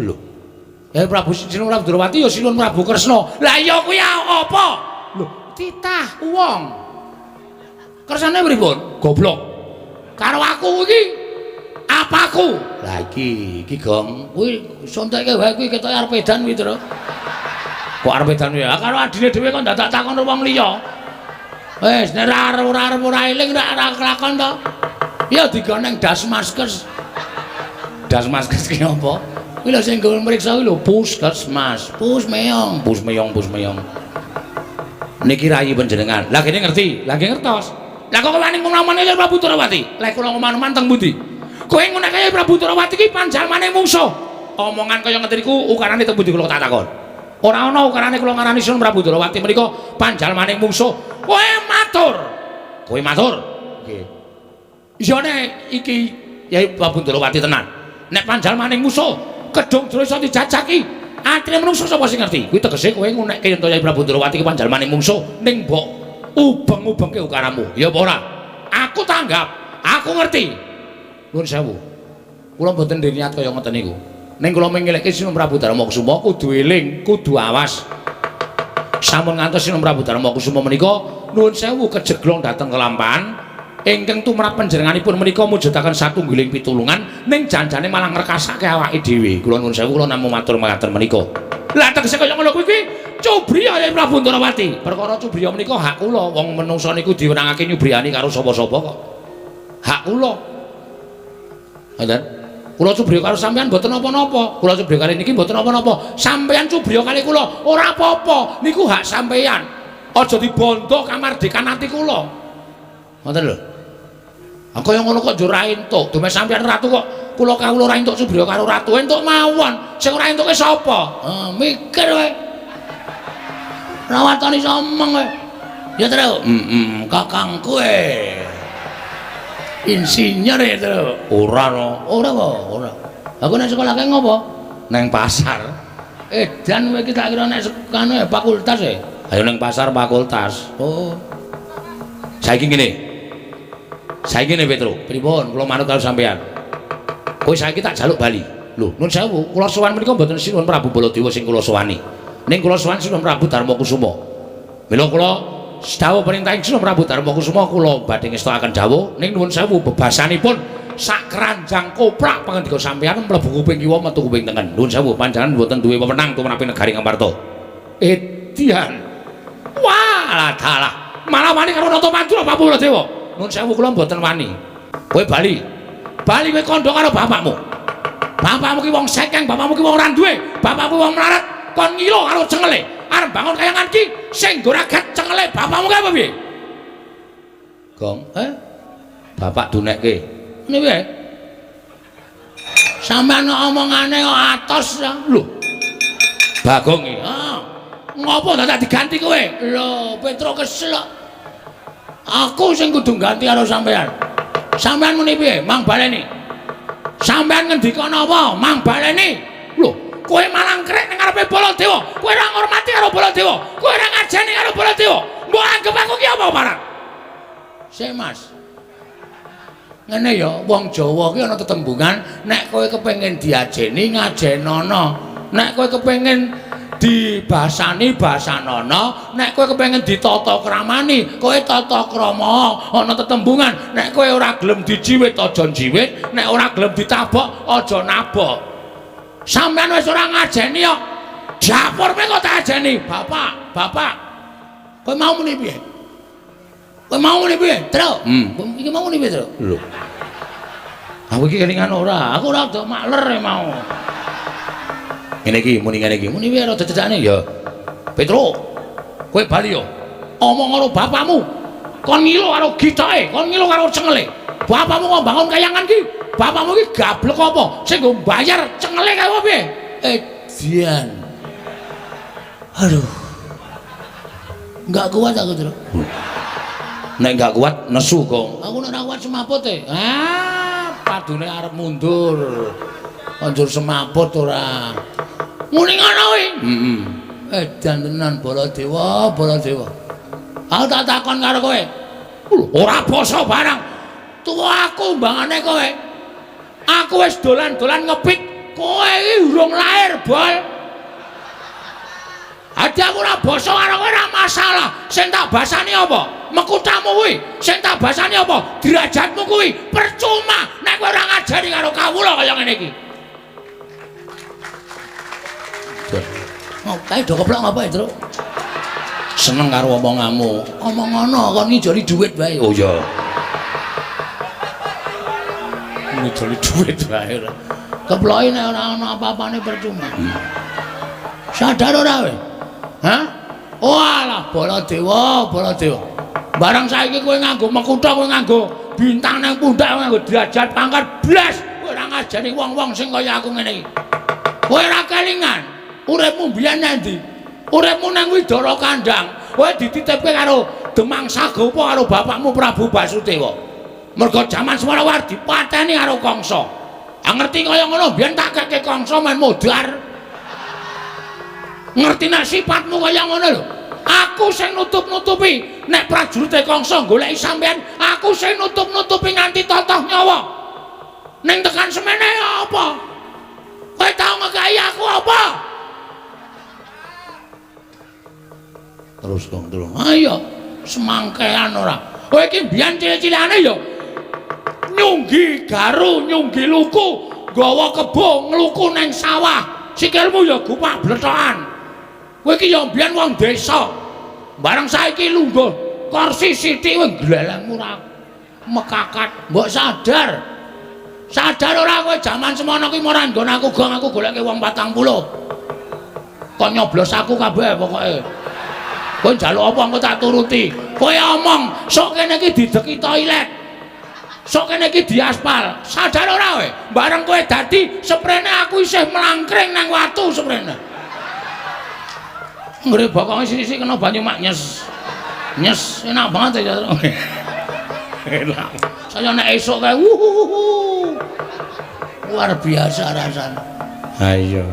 Lho. Kyai Prabu Sinuwun Prabu Ndorowati ya Sinuwun Prabu Kresna. Lah iya kuwi apa? Lho, titah wong. Kersane pripun? Goblok. Karo aku iki apaku? Lah iki, iki Gong. Kuwi sontekke wae kuwi ketoke arep edan kuwi, Truk. Kok arep edan kuwi? Karo adine dhewe kok dadak takon wong liya. Wis nek ora arep ora eling ora kelakon to. Ya digoneng Dasmaskes. Dasmaskes ki apa? Kuwi lho sing nggo mriksa kuwi lho puskesmas. Pus meyong, pus meyong, pus meyong. Niki rayi panjenengan. Lah kene ngerti, lah nggih ngertos. Lah kok wani ngomong-ngomong karo Prabu Ndorowati? Lah kula ngomong-ngomong teng pundi? Kowe nguneke Prabu Ndorowati ki panjalmane mungsuh. Omongan kaya ngeten iku ukarane teng pundi kula tak takon. Ora ana ukarane kula ngarani Sinuwun Prabu Ndorowati menika panjalmane mungsuh. Kowe matur. Kowe matur. Nggih. Iya nek iki Kyai Prabu Ndorowati tenan. Nek panjalmane mungsuh, kedung jero iso dijajaki. Atine menungso sapa sing ngerti? Kuwi tegese kowe ngunekke yen to Kyai Prabu Ndorowati ki panjalmane mungsuh ning mbok ubeng-ubengke ukaramu. Ya apa ora? Aku tanggap, aku ngerti. Nuwun sewu. Kula mboten ndek niat kaya ngoten niku. Ning kula mengelekke Sinuwun Prabu Darma Kusuma kudu eling, kudu awas. Sampun ngantos Sinuwun Prabu Darma Kusuma menika nuwun sewu kejeglong dhateng kelampahan ingkang tumrap panjenenganipun menika mujudaken satunggiling pitulungan ning janjane malah ngrekasake awake dhewe. Kula nuwun sewu kula namung matur mekaten menika. Lah tegese kaya ngono kuwi kuwi cubriya ya Prabu Ndrawati. Perkara cubriya menika hak kula, wong menungsa niku diwenangake nyubriyani karo sapa-sapa kok. Hak kula. Ngoten. Kula cubriya karo sampean mboten napa-napa. Kula cubriya kali niki mboten napa-napa. Sampean cubriya kali kula ora apa-apa. Niku hak sampean. Aja dibondo kamardikan ati kula. Ngoten lho. Ah kaya ngono kok njur ra entuk. Dume sampean ratu kok kula kawula ora entuk cubriya karo ratu. Entuk mawon. Sing ora entuke sapa? Ah mikir kowe. Ora waton iso omong kowe. Ya Tru. Heeh, kakangku e. Insinyur ya Tru. Ora no. Ora kok, ora. Aku nek sekolah kae ngopo? Neng pasar. Edan kowe iki tak kira nek kanu fakultas e. Ayo neng pasar fakultas. Oh. Saiki ngene. Saiki ngene Petro, pripun kula manut karo sampean. Kowe saiki tak jaluk bali. Lho, nun sewu, kula sowan menika mboten Sinuwun Prabu Baladewa sing kula sowani. Ning kula sowan Sinuwun Prabu Darma Kusuma. Mila kula dawuh perintahing Sinuwun Prabu Darma Kusuma kula badhe ngestokaken dawuh ning nuwun sewu bebasanipun sak keranjang koplak pangandika sampean mlebu kuping kiwa metu kuping tengen. Nuwun sewu panjenengan mboten duwe wewenang tumrap negari Ngamarta. Edian. Wah, dalah. Malah wani karo Nata Mandura Prabu Baladewa. Nuwun sewu kula mboten wani. Kowe bali. Bali kowe kandha karo bapakmu. Bapakmu ki wong sekeng, bapakmu ki wong ora duwe, bapakmu wong melarat, kon ngilo karo cengele. Arep bangun kayangan ki sing nggo ragat cengele bapakmu ki apa piye? Gong, eh? Bapak dunekke. Ngene piye? Sampeyan omongane kok atos ya. Lho. Bagong iki. Ah. Ngopo dadak diganti kowe? Lho, Petro kesel kok. Aku sing kudu ganti karo sampeyan. Sampeyan muni piye? Mang baleni. Sampeyan ngendika napa? Mang baleni. Lho, kowe malah ngrek ning ngarepe Baladewa. Kowe ora ngurmati karo Baladewa. Kowe ora ngajeni karo Baladewa. Mbok anggep aku ki apa barang? Sik, Mas. Ngene ya, wong Jawa ki ana tetembungan nek kowe kepengin diajeni ngajenono. Nek kowe kepengin dibasani basanono, nek kowe kepengin ditata kramani, kowe tata krama. Ana tetembungan nek kowe ora gelem dijiwit aja njiwit, nek ora gelem ditabok aja nabok. Sampeyan wis ora ngajeni kok. Dapurme kok tak ajeni. Bapak, bapak. Kowe mau muni piye? Kowe mau muni piye, Tru? Iki mau muni piye, Tru? Lho. Aku iki kelingan ora, aku ora rada makler mau. Ngene iki muni ngene iki. Muni piye rada cecakne ya. Petro, kowe bali yo. Omong karo bapakmu. Kon ngilo karo gitoke, kon ngilo karo cengele. Bapakmu kok bangun kayangan ki? Bapakmu ki gablek apa? Sing nggo mbayar cengele kae apa piye? Edian. Aduh. Enggak kuat aku, Tru. Nek enggak kuat nesu kok. Aku nek ora kuat semaput e. Ah, padune arep mundur. Anjur semaput ora. Muni ngono kuwi. Heeh. Edan tenan Baladewa, Baladewa. Aku tak takon karo kowe. Lho, ora basa barang. Tuwa aku mbangane kowe. Aku wis dolan-dolan ngepit, kowe iki urung lahir, Bol. Adi aku ora basa karo kowe ora masalah. Sing tak basani apa? Mekutamu kuwi. Sing tak basani apa? Derajatmu kuwi. Percuma nek kowe ora ngajari karo kawula kaya ngene iki. Oh, kae do keplok ngapa ya, Tru? Seneng karo omonganmu. Omong ngono kon ngijoli dhuwit wae. Oh iya. Ngijoli dhuwit wae ora. Keploki nek ora ana apa-apane percuma. Sadar ora kowe? Hah? Oh alah Baladewa, Baladewa. Barang saiki kowe nganggo mekutha, kowe nganggo bintang nang pundak, kowe nganggo derajat pangkat blas, kowe ora ngajeni wong-wong sing kaya aku ngene iki. Kowe ora kelingan. Uripmu mbiyen nang ndi? Uripmu nang Widara Kandang. Kowe dititipke karo Demang Sagopa karo bapakmu Prabu Basudewa. Mergo jaman semono war dipateni karo Kangsa. Ah ngerti kaya ngono mbiyen tak keke Kangsa men modar. Ngerti nek sifatmu kaya ngono lho. Aku sing nutup-nutupi Nek prajurite Kangsa goleki sampean, aku sing nutup-nutupi nganti totoh nyawa. Ning tekan semene apa? Kowe tau ngekai aku apa? Terus kong terus. Ayo, semangkean ora. Kowe iki mbiyen cilik-cilikane ya nyunggi garu, nyunggi luku, nggawa kebo ngluku nang sawah. Sikilmu ya gupak blethokan. Kowe iki ya mbiyen wong desa. Bareng saiki lungguh kursi sithik kowe glelengmu ora mekakat. Mbok sadar. Sadar ora kowe jaman semono kuwi ora nggon aku gong aku goleke wong 40. Kok nyoblos aku kabeh pokoke. Kowe njaluk apa engko tak turuti. Kowe omong sok kene iki dideki toilet. Sok kene iki diaspal. Sadar ora kowe? Bareng kowe dadi seprene aku isih mlangkring nang watu seprene. Nggre bokonge sithik-sithik kena banyu mak nyes. Nyes enak banget ya. Enak. Saya nek esuk kae wuhuhuhu. Luar biasa rasane. Ha iya.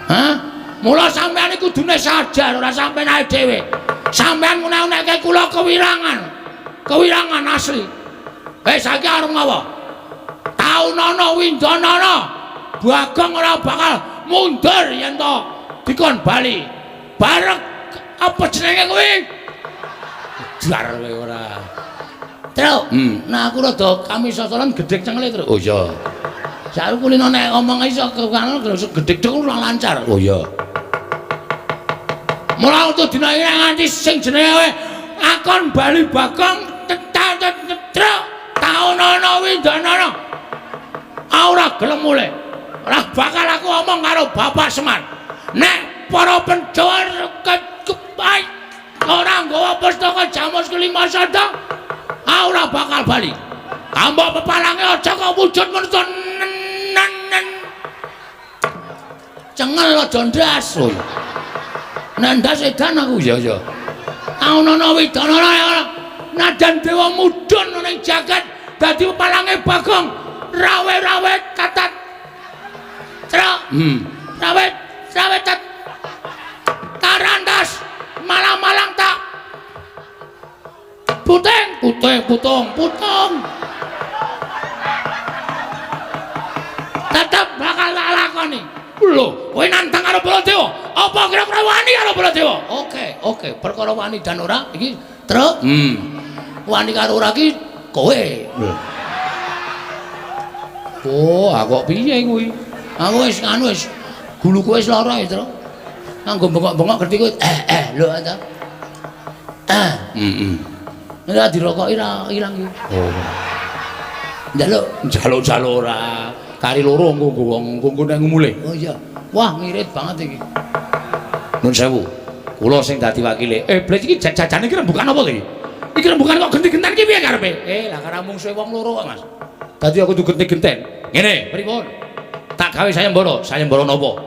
Hah? Mula sampean iki kudune sadar ora sampean ae dhewe. Sampean ngunek-unekke kula kewirangan. Kewirangan asli. Wis saiki arep ngapa? Taunana windanana. Bagong ora bakal mundur yen to dikon bali. Bareng apa jenenge kuwi? Jar kowe ora. Truk. Nah aku rada kamisosolan gedhek cengele, Truk. Oh iya. Saiki kulino nek ngomong iso karo gedhek cengel ora lancar. Oh iya. Mula untuk dina iki nganti sing jenenge akon bali Bagong tetruk taunana windanana. Ora gelem mulih. Ora bakal aku omong karo Bapak Semar. Nek para Pandhawa ora nggawa pustaka Jamus kelima sada, ora bakal bali. Tambah pepalange aja kok wujud manungsa nen. Cengel aja ndas. Oh iya. Nek ndas edan aku. Iya iya. Taunana widanana ora. Nadan dewa mudhun ning jagat dadi pepalange Bagong. Rawe-rawe tatat. Truk. Rawe rawe tat. Tarantas malang-malang tak puting puting putung putung tetep bakal tak lakoni. Lho, kowe nantang karo Baladewa, apa kira-kira wani karo Baladewa? Oke, oke, perkara wani dan ora iki truk. Wani karo ora iki kowe. Oh, aku kok piye kuwi? Aku wis anu wis guluku wis lara ya, Truk. Nganggo bengok-bengok ngerti kowe lho ta. Ora dirokoki ra ilang iki. Oh. Njaluk, njaluk-njaluk ora. Kari loro engko nggo wong engko nek mulih. Oh iya. Wah, ngirit banget iki. Nun sewu. Kula sing dadi wakile. Blet iki jajane iki rembukan apa to iki? Iki rembukan kok genti-genten iki piye karepe? Lah karo mungsuhe wong loro kok, Mas. Dadi aku kudu genti-genten. Ngene, pripun? Tak gawe sayembara, sayembara napa?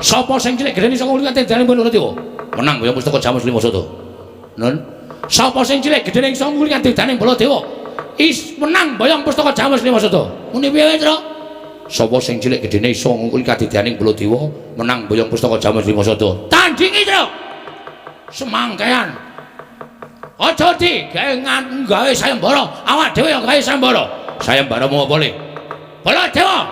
Sapa sing cilik gedene saka kuwi tendane Baladewa? Menang boyong pustaka Jamus lima sada. Nun. Sapa sing cilik gedene iso nguli tendane Baladewa? Is menang boyong pustaka Jamus lima sada. Muni piye, Truk? Sapa sing cilik gedene iso ngungkuli kadedaning Baladewa menang boyong pustaka Jamus lima sada. Tandingi, Truk. Semangkean. Aja di gawe gawe sayembara, awak dhewe ya gawe sayembara. Sayembara mau apa le? Baladewa.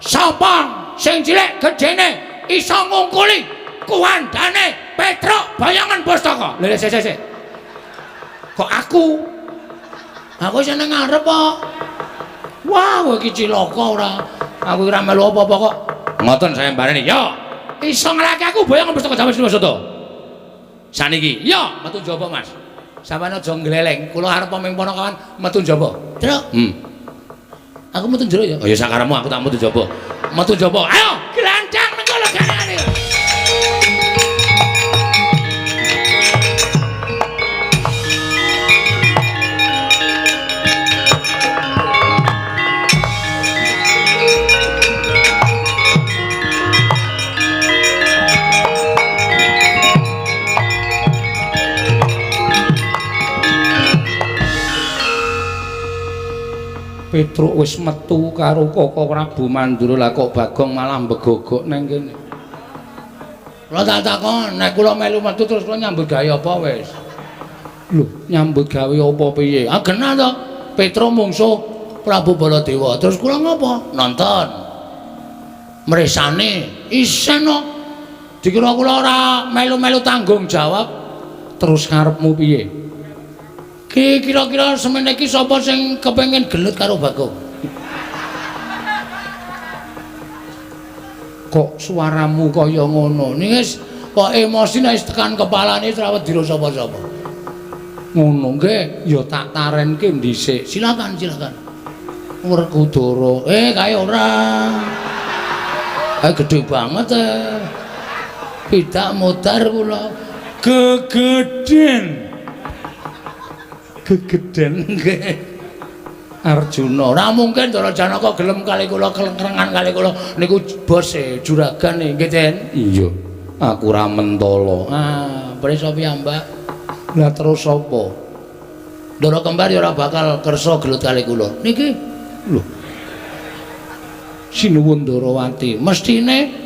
Sapa sing cilik gedene iso ngungkuli kuwandane Petruk bayangan pustaka. Lha sik sik sik. Kok aku? Aku seneng ngarep kok. Wah, kowe iki cilaka ora. Aku ora melu apa-apa kok. Ngoten sayembarane. Ya, iso nglake aku bayangan pustaka Jamus lima sada. Saniki. Ya, metu njaba, Mas. Sampeyan aja ngleleng. Kula arep ming ponokawan metu njaba. Truk. Aku metu njero ya. Oh ya sakaremu aku tak metu njaba. Metu njaba. Ayo, glandang nang kono gane. Petruk wis metu karo Koko Prabu Mandura, lah kok Bagong malah mbegogok nang kene. Kula tak takon, nek kula melu metu terus kula nyambut gawe apa wis? Lho, nyambut gawe apa piye? Ah genah to. Petro mungsuh Prabu Baladewa. Terus kula ngopo? Nonton. Mresane isen kok. Dikira kula ora melu-melu tanggung jawab. Terus karepmu piye? Ki kira-kira semene iki sapa sing kepengin gelut karo Bagong? Kok suaramu kaya ngono? Niki wis kok emosi nek wis tekan kepalane ora wedi sapa-sapa. Ngono nggih, ya tak tarenke dhisik. Silakan, silakan. Werkudara. Kae ora. Kae gedhe banget. Pidak modar kula. Gegeden. Gegeden nggih. Arjuna, ora mungkin Ndara Janaka gelem kali kula kelengkrengan kali kula niku bose juragane nggih, Den. Iya. Aku ora mentala. Ah, prisa piyambak. Lah terus sapa? Ndara kembar ya ora bakal kersa gelut kali kula. Niki lho. Sinuwun Ndarawati, mestine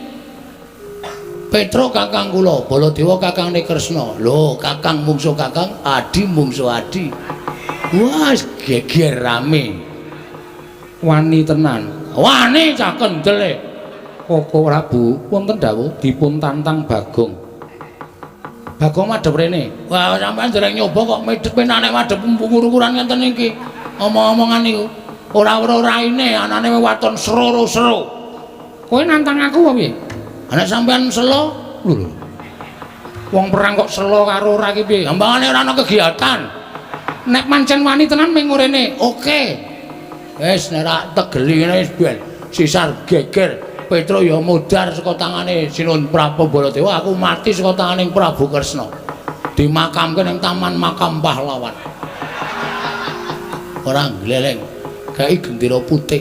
Petro kakang kula, Baladewa kakangne Kresna. Lho, kakang mungsuh kakang, adi mungsuh adi. Wah, geger rame. Wani tenan. Wani cah kendele. Koko Prabu wonten dawuh dipun tantang Bagong. Bagong madhep rene. Wah, sampean dereng nyoba kok medhep nek madhep ngukur-ukuran ngenten iki. Omong-omongan niku ora weruh raine, anane waton sero-sero. Kowe nantang aku apa piye? Ana sampean selo? Lho. Wong perang kok selo karo ora iki piye? Gampangane ora ana kegiatan. Nek pancen wani tenan ming rene. Oke. Wis nek ra tegeli ngene wis ben sisar geger. Petro ya modar saka tangane Sinuwun Prabu Baladewa, aku mati saka tangane Prabu Kresna. Dimakamke ning Taman Makam Pahlawan. Ora gleleng. Gawe gendera putih.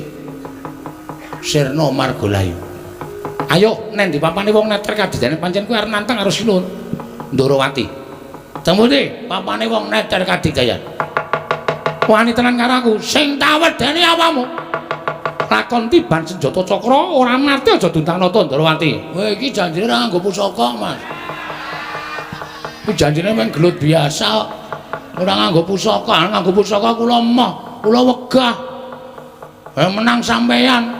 Sirna Margalayu. Ayo neng ndi papane wong neter kadidane pancen kuwi arep nantang karo Sinuwun Ndarawati. Temune papane wong neter kadidayan. Wani tenan karo aku, sing tawedeni awamu. Lakon tiban senjata cakra ora mati aja duntang nata Ndarawati. Kowe iki janjine ora nganggo pusaka, Mas. Kuwi janjine mung gelut biasa. Ora nganggo pusaka, nganggo pusaka kula emoh, kula wegah. Menang sampeyan.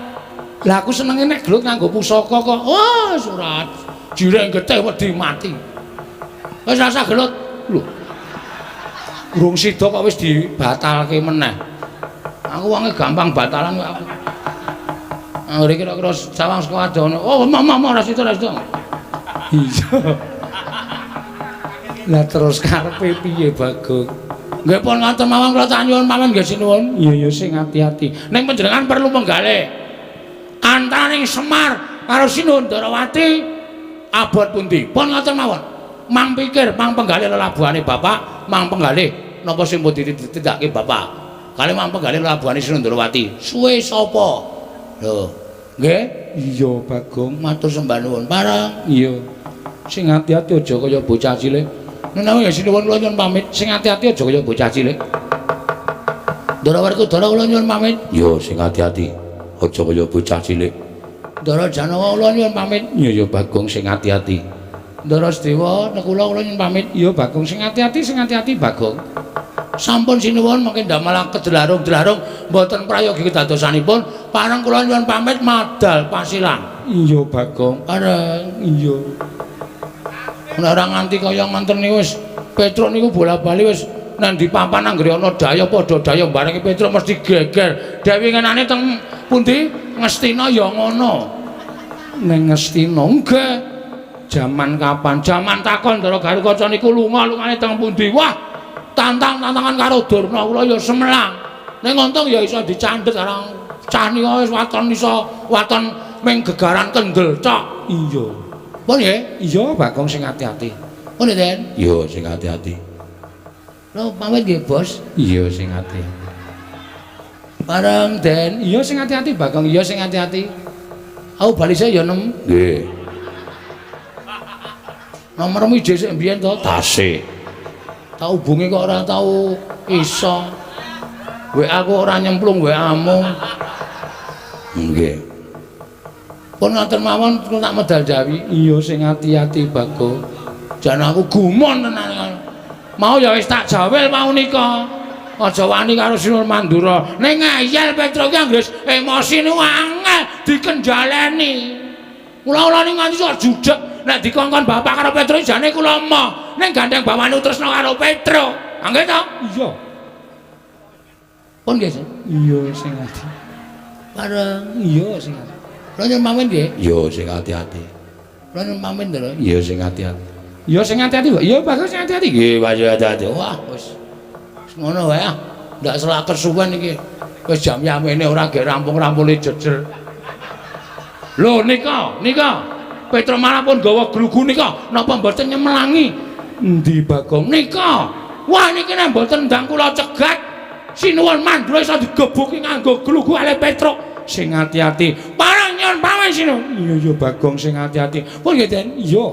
Lah aku senenge nek gelut nganggo pusaka kok. Wah, surat. Jireng getih wedi mati. Wis rasa gelut. Lho. Urung sida kok wis dibatalke meneh. Aku wonge gampang batalan kok aku. Anggere kira-kira sawang saka adoh. Oh, mama ora sida, ora sida. Iya. Lah terus karepe piye, Bagong? Nggih pun ngoten mawon kula tak nyuwun mawon nggih sinuwun. Iya ya sing ati-ati. Ning panjenengan perlu menggalih. Antaraning Semar karo Sinuwun Ndarawati abot pundi? Pun ngoten mawon. Mang pikir, mang penggalih lelabuhane bapak, mang penggalih napa sing pun ditindakake bapak. Kali mang penggalih lelabuhane Sinuwun Ndarawati. Suwe sapa? Lho, nggih? Iya, Bagong, matur sembah nuwun. Pareng. Iya. Sing ati-ati aja kaya bocah cilik. Menawi ya sinuwun kula nyuwun pamit. Sing ati-ati aja kaya bocah cilik. Ndara Werkudara kula nyuwun pamit. Iya, sing ati-ati aja kaya bocah cilik. Ndara Janaka kula nyuwun pamit. Iya ya Bagong, sing ati-ati. Ndara Sedewa nekula kula nyuwun pamit. Iya Bagong, sing ati-ati, sing ati-ati Bagong. Sampun sinuwun mangke ndamel kedelarung-delarung mboten prayogi kedadosanipun. Pareng kula nyuwun pamit madal pasilan. Iya Bagong. Pareng. Iya. Nek ora nganti kaya ngoten niku wis Petruk niku bola-bali wis nang ndi papan anggere ana daya padha daya barengi Petruk mesti geger. Dewi ngenane teng pundi? Ngastina ya ngono. Ning Ngastina nggih. Jaman kapan? Jaman takon Ndara Garukaca niku lunga-lungane teng pundi? Wah, tantang-tantangan karo Durna kula ya semelang. Ning untung ya iso dicandhet karo cah nika wis waton iso waton ming gegaran kendel cok. Iya. Pun nggih? Iya, Bagong sing ati-ati. Pun Den? Iya, sing ati-ati. Lho, pamit nggih, Bos. Iya, sing ati-ati. Bareng, Den. Iya, sing ati-ati, Bagong. Iya, sing ati-ati. Aku bali sik ya, Nem. Nggih. Nomormu ije sik mbiyen to? Tasih. Tak hubungi kok ora tau iso. WA aku ora nyemplung WA-mu. Nggih. Pun ngoten mawon kula tak medal jawi. Iya sing ati-ati Bagong. Jan aku gumon tenan. Mau ya wis tak jawel mau nika. Aja wani karo Sinuwun Mandura. Ning ngeyel Petro ki anggere emosi niku angel dikenjaleni. Kula-kula niku nganti sok judeg nek dikongkon bapak karo Petro jane kula emoh. Ning gandeng bapakne tresna karo Petro. Nggih to? Iya. Pun nggih. Iya sing ati. Bareng. Iya sing ati. Kula nyuwun pamit nggih. Iya sing ati-ati. Kula nyuwun pamit lho. Iya sing ati-ati. Iya sing ati-ati, Pak. Iya bagus sing ati-ati. Nggih, Pak ati-ati. Wah, wis. Ngono wae ah. Ndak selak kesuwen iki. Wis jam yamene ora gek rampung-rampune jejer. Lho nika, nika. Petro malah pun gawa glugu nika. Napa mboten nyemelangi? Endi Bagong? Nika. Wah niki nek mboten ndang kula cegat, Sinuwun Mandura iso digebuki nganggo glugu ale Petro. Sing ati-ati. Parang nyuwun pamit Sinuwun. Iya iya Bagong sing ati-ati. Pun nggih, Den. Iya.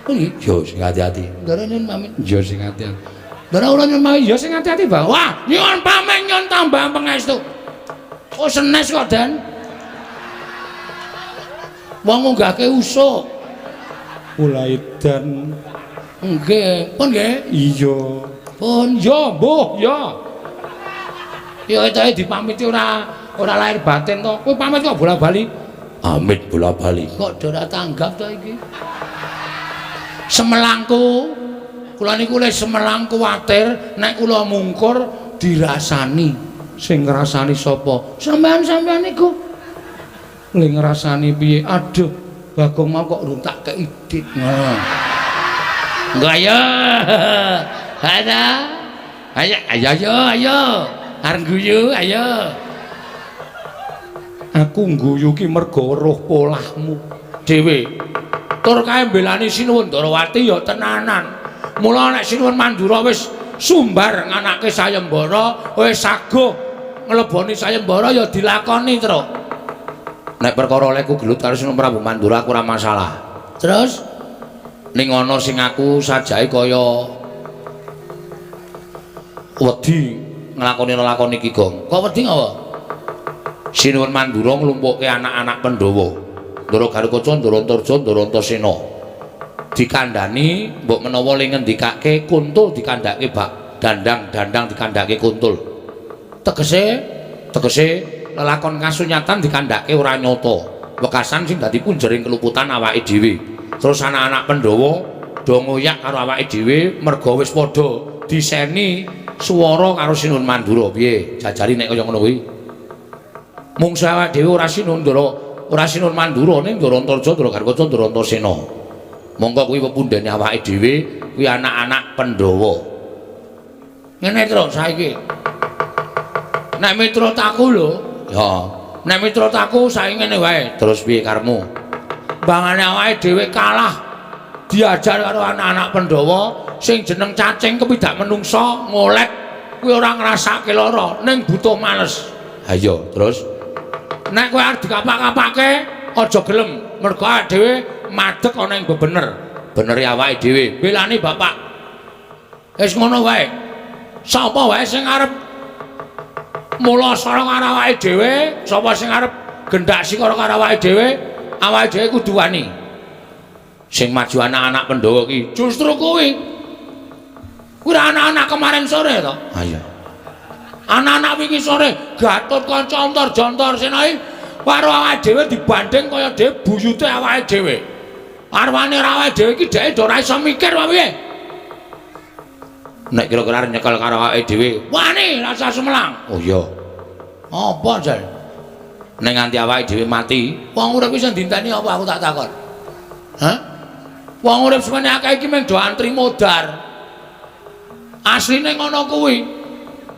Pun nggih. Iya sing ati-ati. Ndara nyuwun pamit. Iya sing ati-ati. Ndara kula nyuwun pamit. Iya sing ati-ati, Bang. Wah, nyuwun pamit nyuwun tambah pangestu. Oh senes kok, Den. Wong ngunggahke usuk. Ulaidan. Nggih, pun nggih. Iya. Pun ya, mbuh, ya. Ya ketoke dipamiti ora ora lahir batin to. Kowe pamit kok bola-bali? Amit bola-bali. Kok ora tanggap to iki? Semelangku. Kula niku le semelang kuwatir nek kula mungkur dirasani. Sing ngrasani sapa? Sampean-sampean niku. Le ngrasani piye? Aduh, Bagong mau kok urung tak kei dit. Ngono. Engko ayo. Ada. Ayo ayo ayo ayo. Arep guyu ayo. Aku ngguyu ki mergo weruh polahmu dhewe. Tur kae mbelani Sinuwun Ndarawati ya tenanan. Mula nek Sinuwun Mandura wis sumbar nganake sayembara, wis saguh ngleboni sayembara ya dilakoni, Truk. Nek perkara olehku gelut karo Sinuwun Prabu Mandura aku ora masalah. Terus ning ana sing aku sajake kaya wedi nglakoni lelakon iki, Gong. Kok wedi ngapa? Sinuwun Mandura nglumpukke anak-anak Pandhawa. Ndara Garukaca, Ndara Antarja, Ndara Antasena. Dikandhani mbok menawa le ngendikake kuntul dikandhake bak dandang, dandang dikandhake kuntul. Tegese tegese lelakon kasunyatan dikandhake ora nyata. Wekasan sing dadi punjering keluputan awake dhewe. Terus anak-anak Pandhawa do ngoyak karo awake dhewe merga wis padha diseni swara karo Sinuwun Mandura. Piye? Jajari nek kaya ngono kuwi. Mungsuh awake dhewe ora Sinuwun Ndara, ora Sinuwun Mandura ning Ndara Antarja, Ndara Garukaca, Ndara Antasena. Monggo kuwi pepundhene awake dhewe, kuwi anak-anak Pandhawa. Ngene Truk saiki. Nek miturut aku lho, ya. Nek miturut aku saiki ngene wae. Terus piye karepmu? Bangane awake dhewe kalah diajar karo anak-anak Pandhawa sing jeneng cacing kepidak menungsa ngolet kuwi ora ngrasake lara ning butuh males. Ha iya, terus nek kowe arep dikapak-kapake aja gelem mergo awake dhewe madeg ana ing bebener. Benere awake dhewe belani bapak. Wis ngono wae. Sapa wae sing arep mula sara karo awake dhewe, sapa sing arep gendak sikara karo awake dhewe, awake dhewe kudu wani. Sing maju anak-anak Pandhawa ki justru kuwi. Kuwi anak-anak kemarin sore to? Ha iya. Anak-anak wingi sore Gatotkaca Antarja Antasena iki karo awake dhewe dibanding kaya dhewe buyute awake dhewe. Arwane ora awake dhewe iki dheke do ora iso mikir apa piye. Nek kira-kira arep nyekel karo awake dhewe, wani rasa sumelang. Oh iya. Apa jal? Nek nganti awake dhewe mati, wong urip iki sing dinteni apa aku tak takon. Hah? Wong urip semene akeh iki mung do antri modar. Asline ngono kuwi.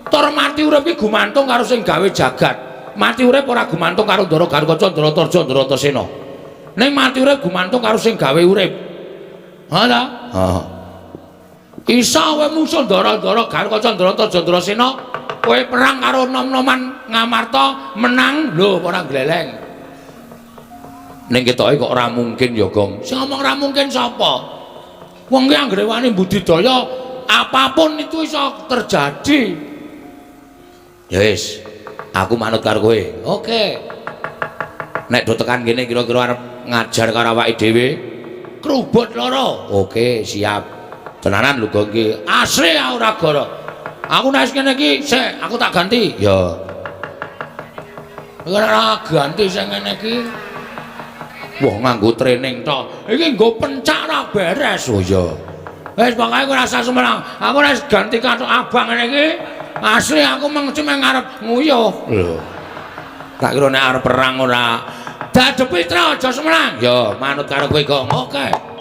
Tur mati urip iki gumantung karo sing gawe jagat. Mati urip ora gumantung karo Ndara Garukaca, Ndara Antarja, Ndara Antasena. Ning mati urip gumantung karo sing gawe urip. Ha ta? Heeh. Iso kowe mungsuh Ndara-ndara Garukaca, Ndara Antarja, Ndara Sena, kowe perang karo nom-noman Ngamarta menang lho ora gleleng. Ning ketoke kok ora mungkin ya, Gong. Sing ngomong ora mungkin sapa? Wong ki anggere wani budidaya apapun itu iso terjadi. Ya wis, aku manut karo kowe. Oke. Nek do tekan kene kira-kira arep ngajar karo awake dhewe, krubut loro. Oke, siap. Tenanan lho Gong iki. Asli ora goro. Aku nek ngene iki, sik aku tak ganti. Ya. Ora ganti sing ngene iki. Wah, nganggo training tok. Iki nggo pencak ora beres. Oh iya. Wis pokoke ora usah sumenang. Aku nek ganti kathok abang ngene iki, asli aku mengci meng arep nguyuh. Lho. Tak kira nek arep perang ora. Dadepi tra aja sumenang. Ya, manut karo kowe, Gong. Oke.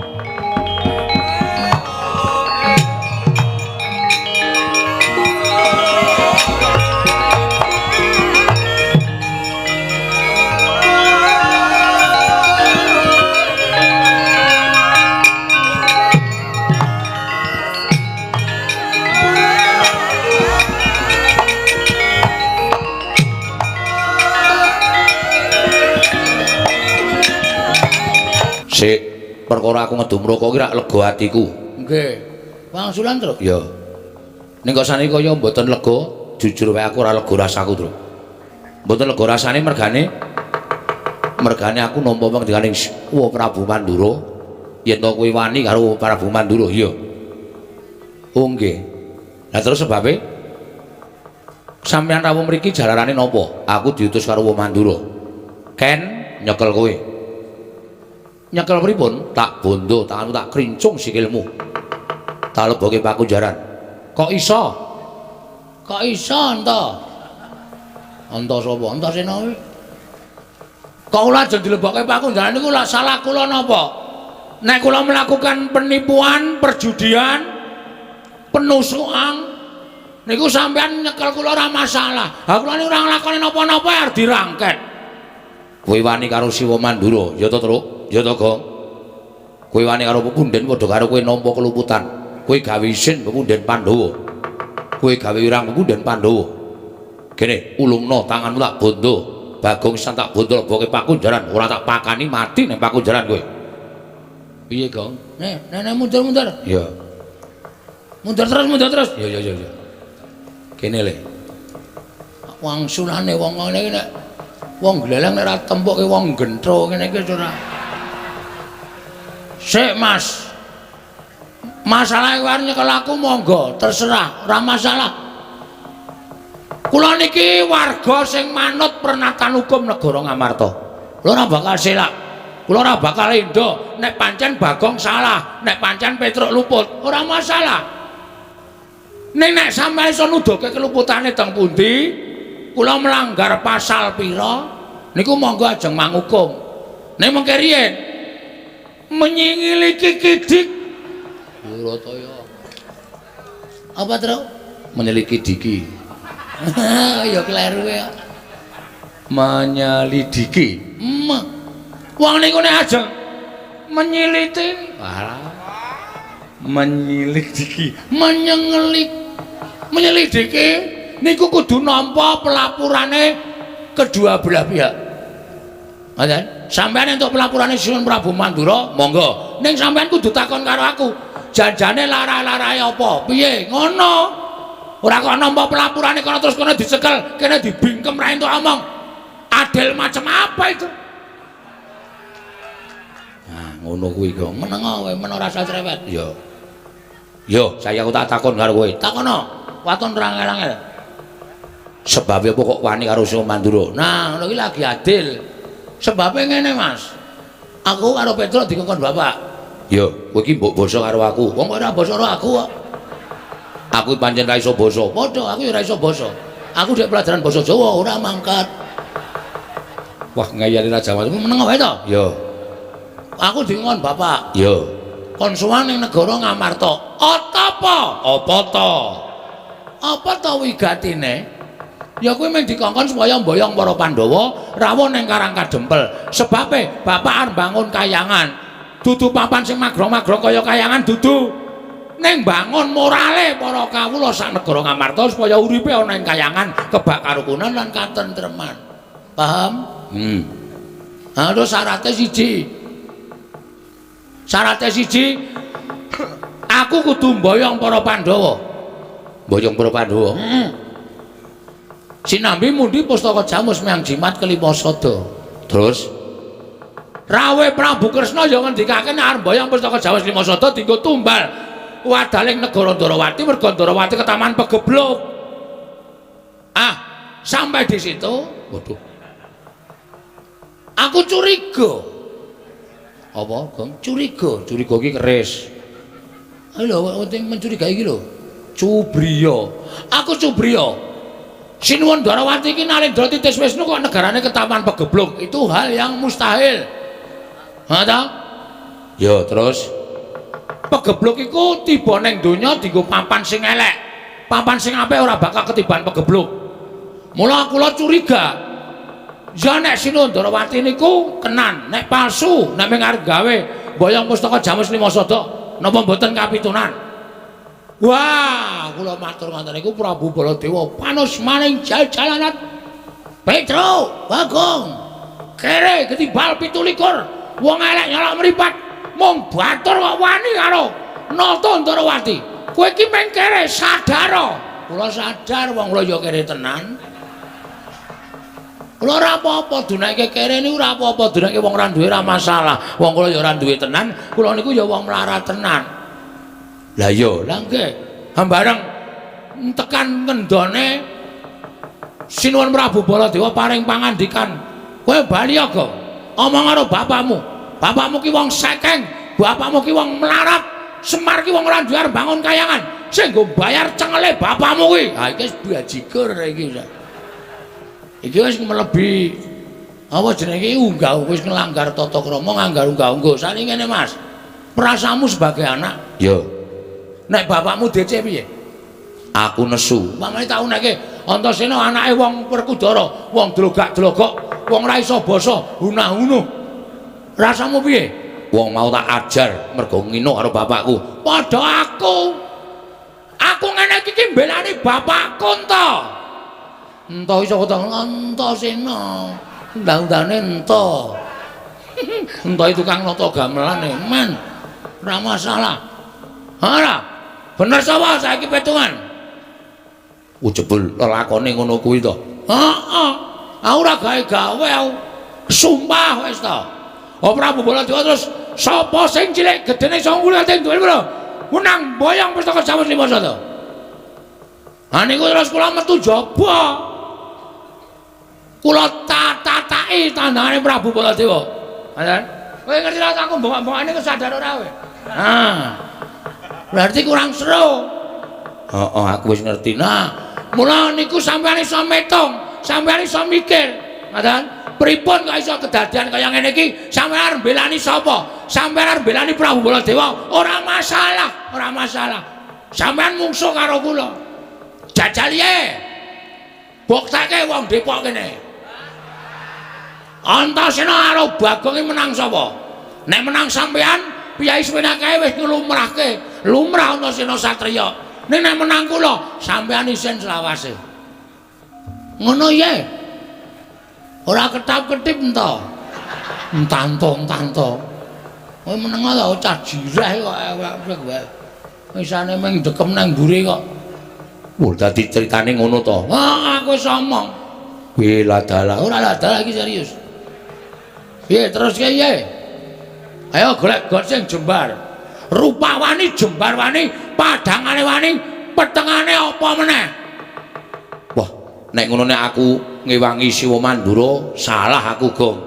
Sik, perkara aku ngedum rokok iki rak lega atiku. Nggih. Wangsulan, Truk? Ya. Ning kok saniki kaya mboten lega, jujur wae aku ora lega rasaku, Truk. Mboten lega rasane mergane aku nampa pengendikaning Wa Prabu Mandura yen to kowe wani karo Prabu Mandura, iya. Oh nggih. Lah terus sebabe sampeyan rawuh mriki jalarane napa? Aku diutus karo Wa Mandura. Ken nyekel kowe. Nyekel pripun? Tak bondo, tanganmu tak krincung sikilmu. Tak leboke pakunjaran. Kok iso? Kok iso enta? Enta sapa? Antasena kuwi. Kok ora ajeng dilebokke pakunjaran niku lak salah kula napa? Nek kula melakukan penipuan, perjudian, penusukan niku sampean nyekel kula ora masalah. Ha kula niku ora nglakoni napa-napa arep dirangket. Kowe wani karo Siwa Mandura, ya to, Truk? Ya to, Gong. Kowe wani karo pepunden padha karo kowe nampa keluputan. Kowe gawe isin pepunden Pandhawa. Kowe gawe wirang pepunden Pandhawa. Kene ulungno tanganmu tak bondo. Bagong sisan tak bondo leboke pakunjaran, ora tak pakani mati ning pakunjaran kowe. Piye, Gong? Nek, nek mundur-mundur. Ya. Mundur terus, mundur terus. Ya ya ya ya. Kene le. Wangsulane wong ngene iki nek wong gleleng nek ora tempuke wong gentro ngene iki ora. Sik, Mas. Masalah arep nyekel aku monggo, terserah, ora masalah. Kula niki warga sing manut pernatan hukum negara Ngamarta. Kula ora bakal selak. Kula ora bakal endo nek pancen Bagong salah, nek pancen Petruk luput, ora masalah. Ning nek sampeyan iso nuduhke keluputane teng pundi, kula melanggar pasal pira, niku monggo ajeng mangukum. Ning mengke riyen menyingili kikidik Durataya. Apa, Truk? Menyelidiki diki. Ya kleru ya. Menyelidiki. Wong niku nek ajeng menyiliti, walah. Menyelidiki, menyengelik, menyelidiki niku kudu nampa pelapurane kedua belah pihak. Ngoten? Sampeyan entuk pelapurane Sinuwun Prabu Mandura, monggo. Ning sampeyan kudu takon karo aku. Janjane lara-larae apa? Piye? Ngono. Ora kok nampa pelapurane kono terus kono dicekel, kene dibingkem ra entuk omong. Adil macam apa itu? Nah, ngono kuwi kok. Meneng kowe, men ora usah cerewet. Ya. Yo, saya aku tak takon karo kowe. Takono. Waton ora angel-angel. Sebabe apa kok wani karo Sinuwun Mandura? Nah, ngono iki lagi adil. Sebabe ngene, Mas. Aku karo Petruk dikongkon bapak. Yo, kowe iki mbok basa karo aku. Wong kok ora basa karo aku kok. Aku pancen ra iso basa. Padha, aku ya ora iso basa. Aku dhek pelajaran basa Jawa ora mangkat. Wah, ngayali Raja Mas. Meneng wae to? Yo. Aku dikongkon bapak. Yo. Kon sowan ning negara Ngamarta. Apa? Apa to? Apa to wigatine? Ya kuwi mung dikongkon supaya mboyong para Pandhawa rawuh ning Karang Kadempel. Sebabe bapak arep bangun kayangan. Dudu papan sing magrong-magrong kaya kayangan dudu. Ning bangun morale para kawula sak negara Ngamarta supaya uripe ana ing kayangan kebak karukunan lan katentreman. Paham? Ha terus syarate siji. Syarate siji aku kudu mboyong para Pandhawa. Mboyong para Pandhawa? Heeh. Sinambi mundi pustaka jamus miang jimat kelima sada. Terus Rawe Prabu Kresna ya ngendikake nek arep mboyong pustaka jamus lima sada dienggo tumbal wadaling negara Ndorowati merga Ndorowati ketaman pegebluk. Ah, sampai di situ, waduh. Aku curiga. Apa, Gong? Curiga, curiga iki keris. Lho, penting mencurigai iki lho. Cubriya. Aku cubriya. Sinuwun Ndorowati iki Nalendra Titis Wisnu kok negarane ketaman pegebluk. Itu hal yang mustahil. Ha ta? Ya, terus pegebluk iku tiba ning donya dienggo papan sing elek. Papan sing apik ora bakal ketiban pegebluk. Mula kula curiga. Ya nek Sinuwun Ndorowati niku kenan, nek palsu, nek mung arep gawe boyong pustaka Jamus Lima Sada, napa mboten kapitunan? Wah, kula matur ngoten niku Prabu Baladewa panus maning jajalanat. Petro, Bagong. Kere ketimbal 27. Wong elek nyolok mripat. Mung batur kok wani karo Nata Ndorowati. Kowe iki mung kere sadar. Kula sadar wong kula ya kere tenan. Kula ora apa-apa dunake kere niku ora apa-apa, dunake wong ora duwe ora masalah. Wong kula ya ora duwe tenan, kula niku ya wong melarat tenan. Lah iya, lah nggih. Hambareng tekan ngendone Sinuwun Prabu Baladewa paring pangandikan, "Kowe bali ya, Gong. Omong karo bapakmu. Bapakmu ki wong sekeng, bapakmu ki wong melarat, Semar ki wong ora duwe arep bangun kayangan. Sing nggo bayar cengele bapakmu kuwi." Ha iki wis bajigur iki. Iki wis mlebi apa jenenge iki unggah wis nglanggar tata krama, nganggar unggah-ungguh. Sani ngene, Mas. Perasaanmu sebagai anak, ya. Nek bapakmu DC piye? Aku nesu. Mamane tak uneke Antasena anake wong Werkudara, wong dlogak-dlogok, wong ora iso basa, hunah-hunuh. Rasamu piye? Wong mau tak ajar mergo ngino karo bapakku. Padha aku. Aku ngene iki ki mbelani bapakku ento. Ento iso kok Antasena. Undang-undane ento. Ento itu tukang nata gamelan e, men. Ora masalah. Ora. Bener sapa saiki petungan? Jebul lelakone ngono kuwi to. Heeh. Aku ora gawe-gawe aku. Sumpah wis to. Oh Prabu Baladewa terus sapa sing cilik gedene iso ngulate duwe lho. Menang boyong pustaka Jamus Lima Sada. Ha niku terus kula metu jaba. Kula tatataki tandangane Prabu Baladewa. Ngoten. Kowe ngerti ra aku mbongok-mbongokane kok sadar ora kowe? Ah. Berarti kurang seru. Heeh, aku wis ngerti. Nah, mula niku sampeyan iso metung, sampeyan iso mikir. Ngoten. Pripun kok iso kedadian kaya ngene iki? Sampeyan arep mbelani sapa? Sampeyan arep mbelani Prabu Baladewa? Ora masalah, ora masalah. Sampeyan mungsuh karo kula. Jajal ye. Bukteke wong Depok kene. Antasena karo Bagong iki menang sapa? Nek menang sampeyan, piyai semene kae wis nglumrahke. Lumrah Antasena satriya. Nek nek menang kula, sampeyan isin selawase. Ngono ye. Ora ketap-ketip ento. Entanto-entanto. Kowe meneng ta cah jireh kok kowe. Isane mung dekem nang mburi kok. Wah, dadi critane ngono to. Wah, aku wis omong. Wih, ladalah. Ora ladalah iki serius. Piye terus piye? Ayo golek got sing jembar. Rupa wani, jembar wani, padhangane wani, petengane apa meneh? Wah, nek ngono nek aku ngewangi Siwa Mandura, salah aku, Gong.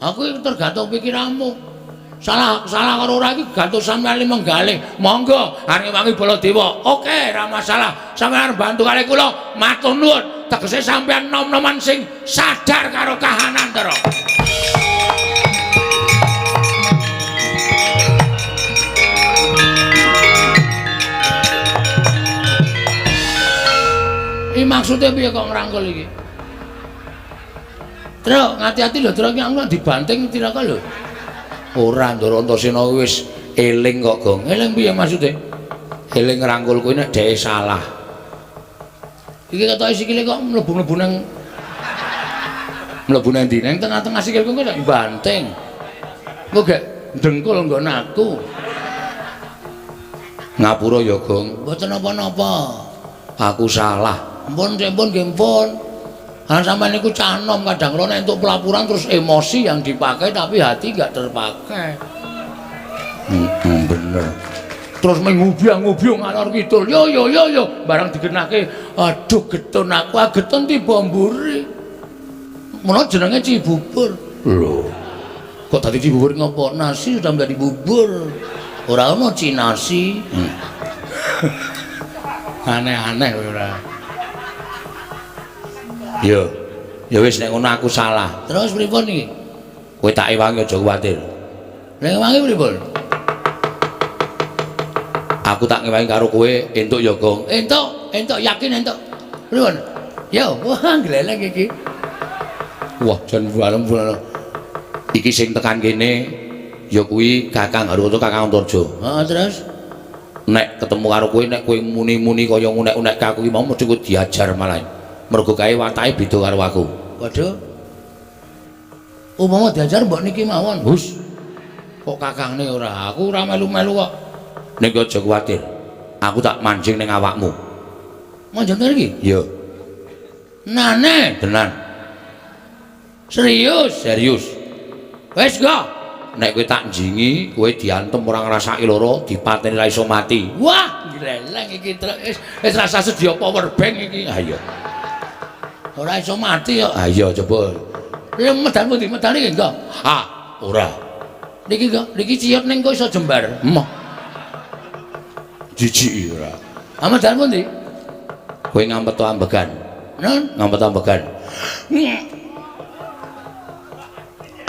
Aku iki tergantung pikiranmu. Salah salah karo ora iki gantung sampeyan menggalih. Monggo arep ngewangi Baladewa. Oke, ora masalah. Sampeyan arep bantu kali kula, matur nuwun. Tegese sampeyan nom-noman sing sadar karo kahanan, Ndara. Iki maksude piye kok ngrangkul iki? Truk, ngati-ati lho, Truk, iki aku dibanting tiraka lho. Ora, Ndara Antasena wis eling kok, Gong. Eling piye maksude? Eling ngrangkul kuwi nek dheke salah. Iki ketoke sikile kok mlebu-mlebu nang mlebu nang ndi? Nang tengah-tengah sikilku kok banting. Engko gek dengkul nggon aku. Ngapura ya, Gong. Mboten napa-napa. Aku salah. Ampun, ampun, nggih ampun. Lah sampeyan niku cah nom kadang kala nek entuk pelaporan terus emosi yang dipakai tapi hati enggak terpakai. Bener. Terus mengubyang-ngubyung ngalor kidul. Yo yo yo yo, barang digenahke, aduh getun aku, getun tiba mburi. Mula jenenge Cibubur. Lho. Kok dadi Cibubur ngopo? Nasi sudah menjadi bubur. Ora ono cinasi. Aneh-aneh ora. Yo. Ya wis nek ngono aku salah. Terus pripun iki? Kowe tak ewangi aja kuwatir. Nek ewangi pripun? Aku tak ngewangi karo kowe entuk ya, Gong. Entuk, entuk yakin entuk. Pripun? Yo, wah gleleng iki. Wah, jan walem-walem. Iki sing tekan kene ya kuwi Kakang Haruta, Kakang Antarja. Heeh, terus nek ketemu karo kowe, nek kowe muni-muni kaya ngunek-unek aku iki mau mesti kowe diajar malah. Mergo kae watake beda karo aku. Waduh. Umpama diajar mbok niki mawon. Hus. Kok kakangne ora? Aku ora melu-melu kok. Nek aja kuwatir. Aku tak mancing ning awakmu. Manjing iki? Iya. Nane, tenan. Serius, serius. Wis go. Nek kowe tak njingi, kowe diantem ora ngrasake lara, dipateni ra iso mati. Wah, gleleng iki wis wis rasa sedia power bank iki. Ha iya. Ora iso mati kok. Ha iya coba. Lha medan pundi? Medan iki enggak? Ha, ora. Niki enggak, niki ciyot ning kok iso jembar. Emoh. Jijik ora. Ha medan pundi? Kowe ngampet ambegan. Nun, ngampet ambegan.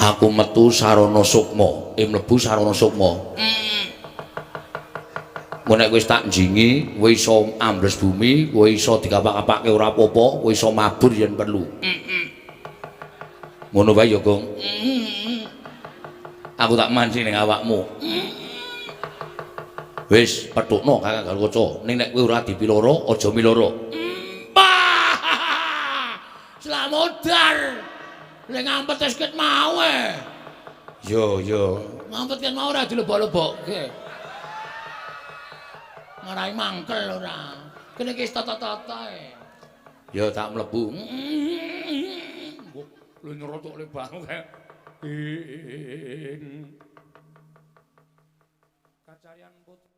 Aku metu sarana sukma, mlebu sarana sukma. Engko nek wis tak njingi, kowe iso ambles bumi, kowe iso dikapak-kapake ora apa-apa, kowe iso mabur yen perlu. Ngono wae ya, Gong. Aku tak mancing ning awakmu. Wis, petukno Kakang Garukaca. Ning nek kowe ora dipiloro, aja miloro. Slamodar. Lek ngampet wis ket mau e. Yo yo, ngampet ket mau ora dilebok-lebokke. Marai mangkel ora. Kene iki wis tata-tata e. Ya tak mlebu. Lho nyerotok le bangu kae. Kacaryan putra.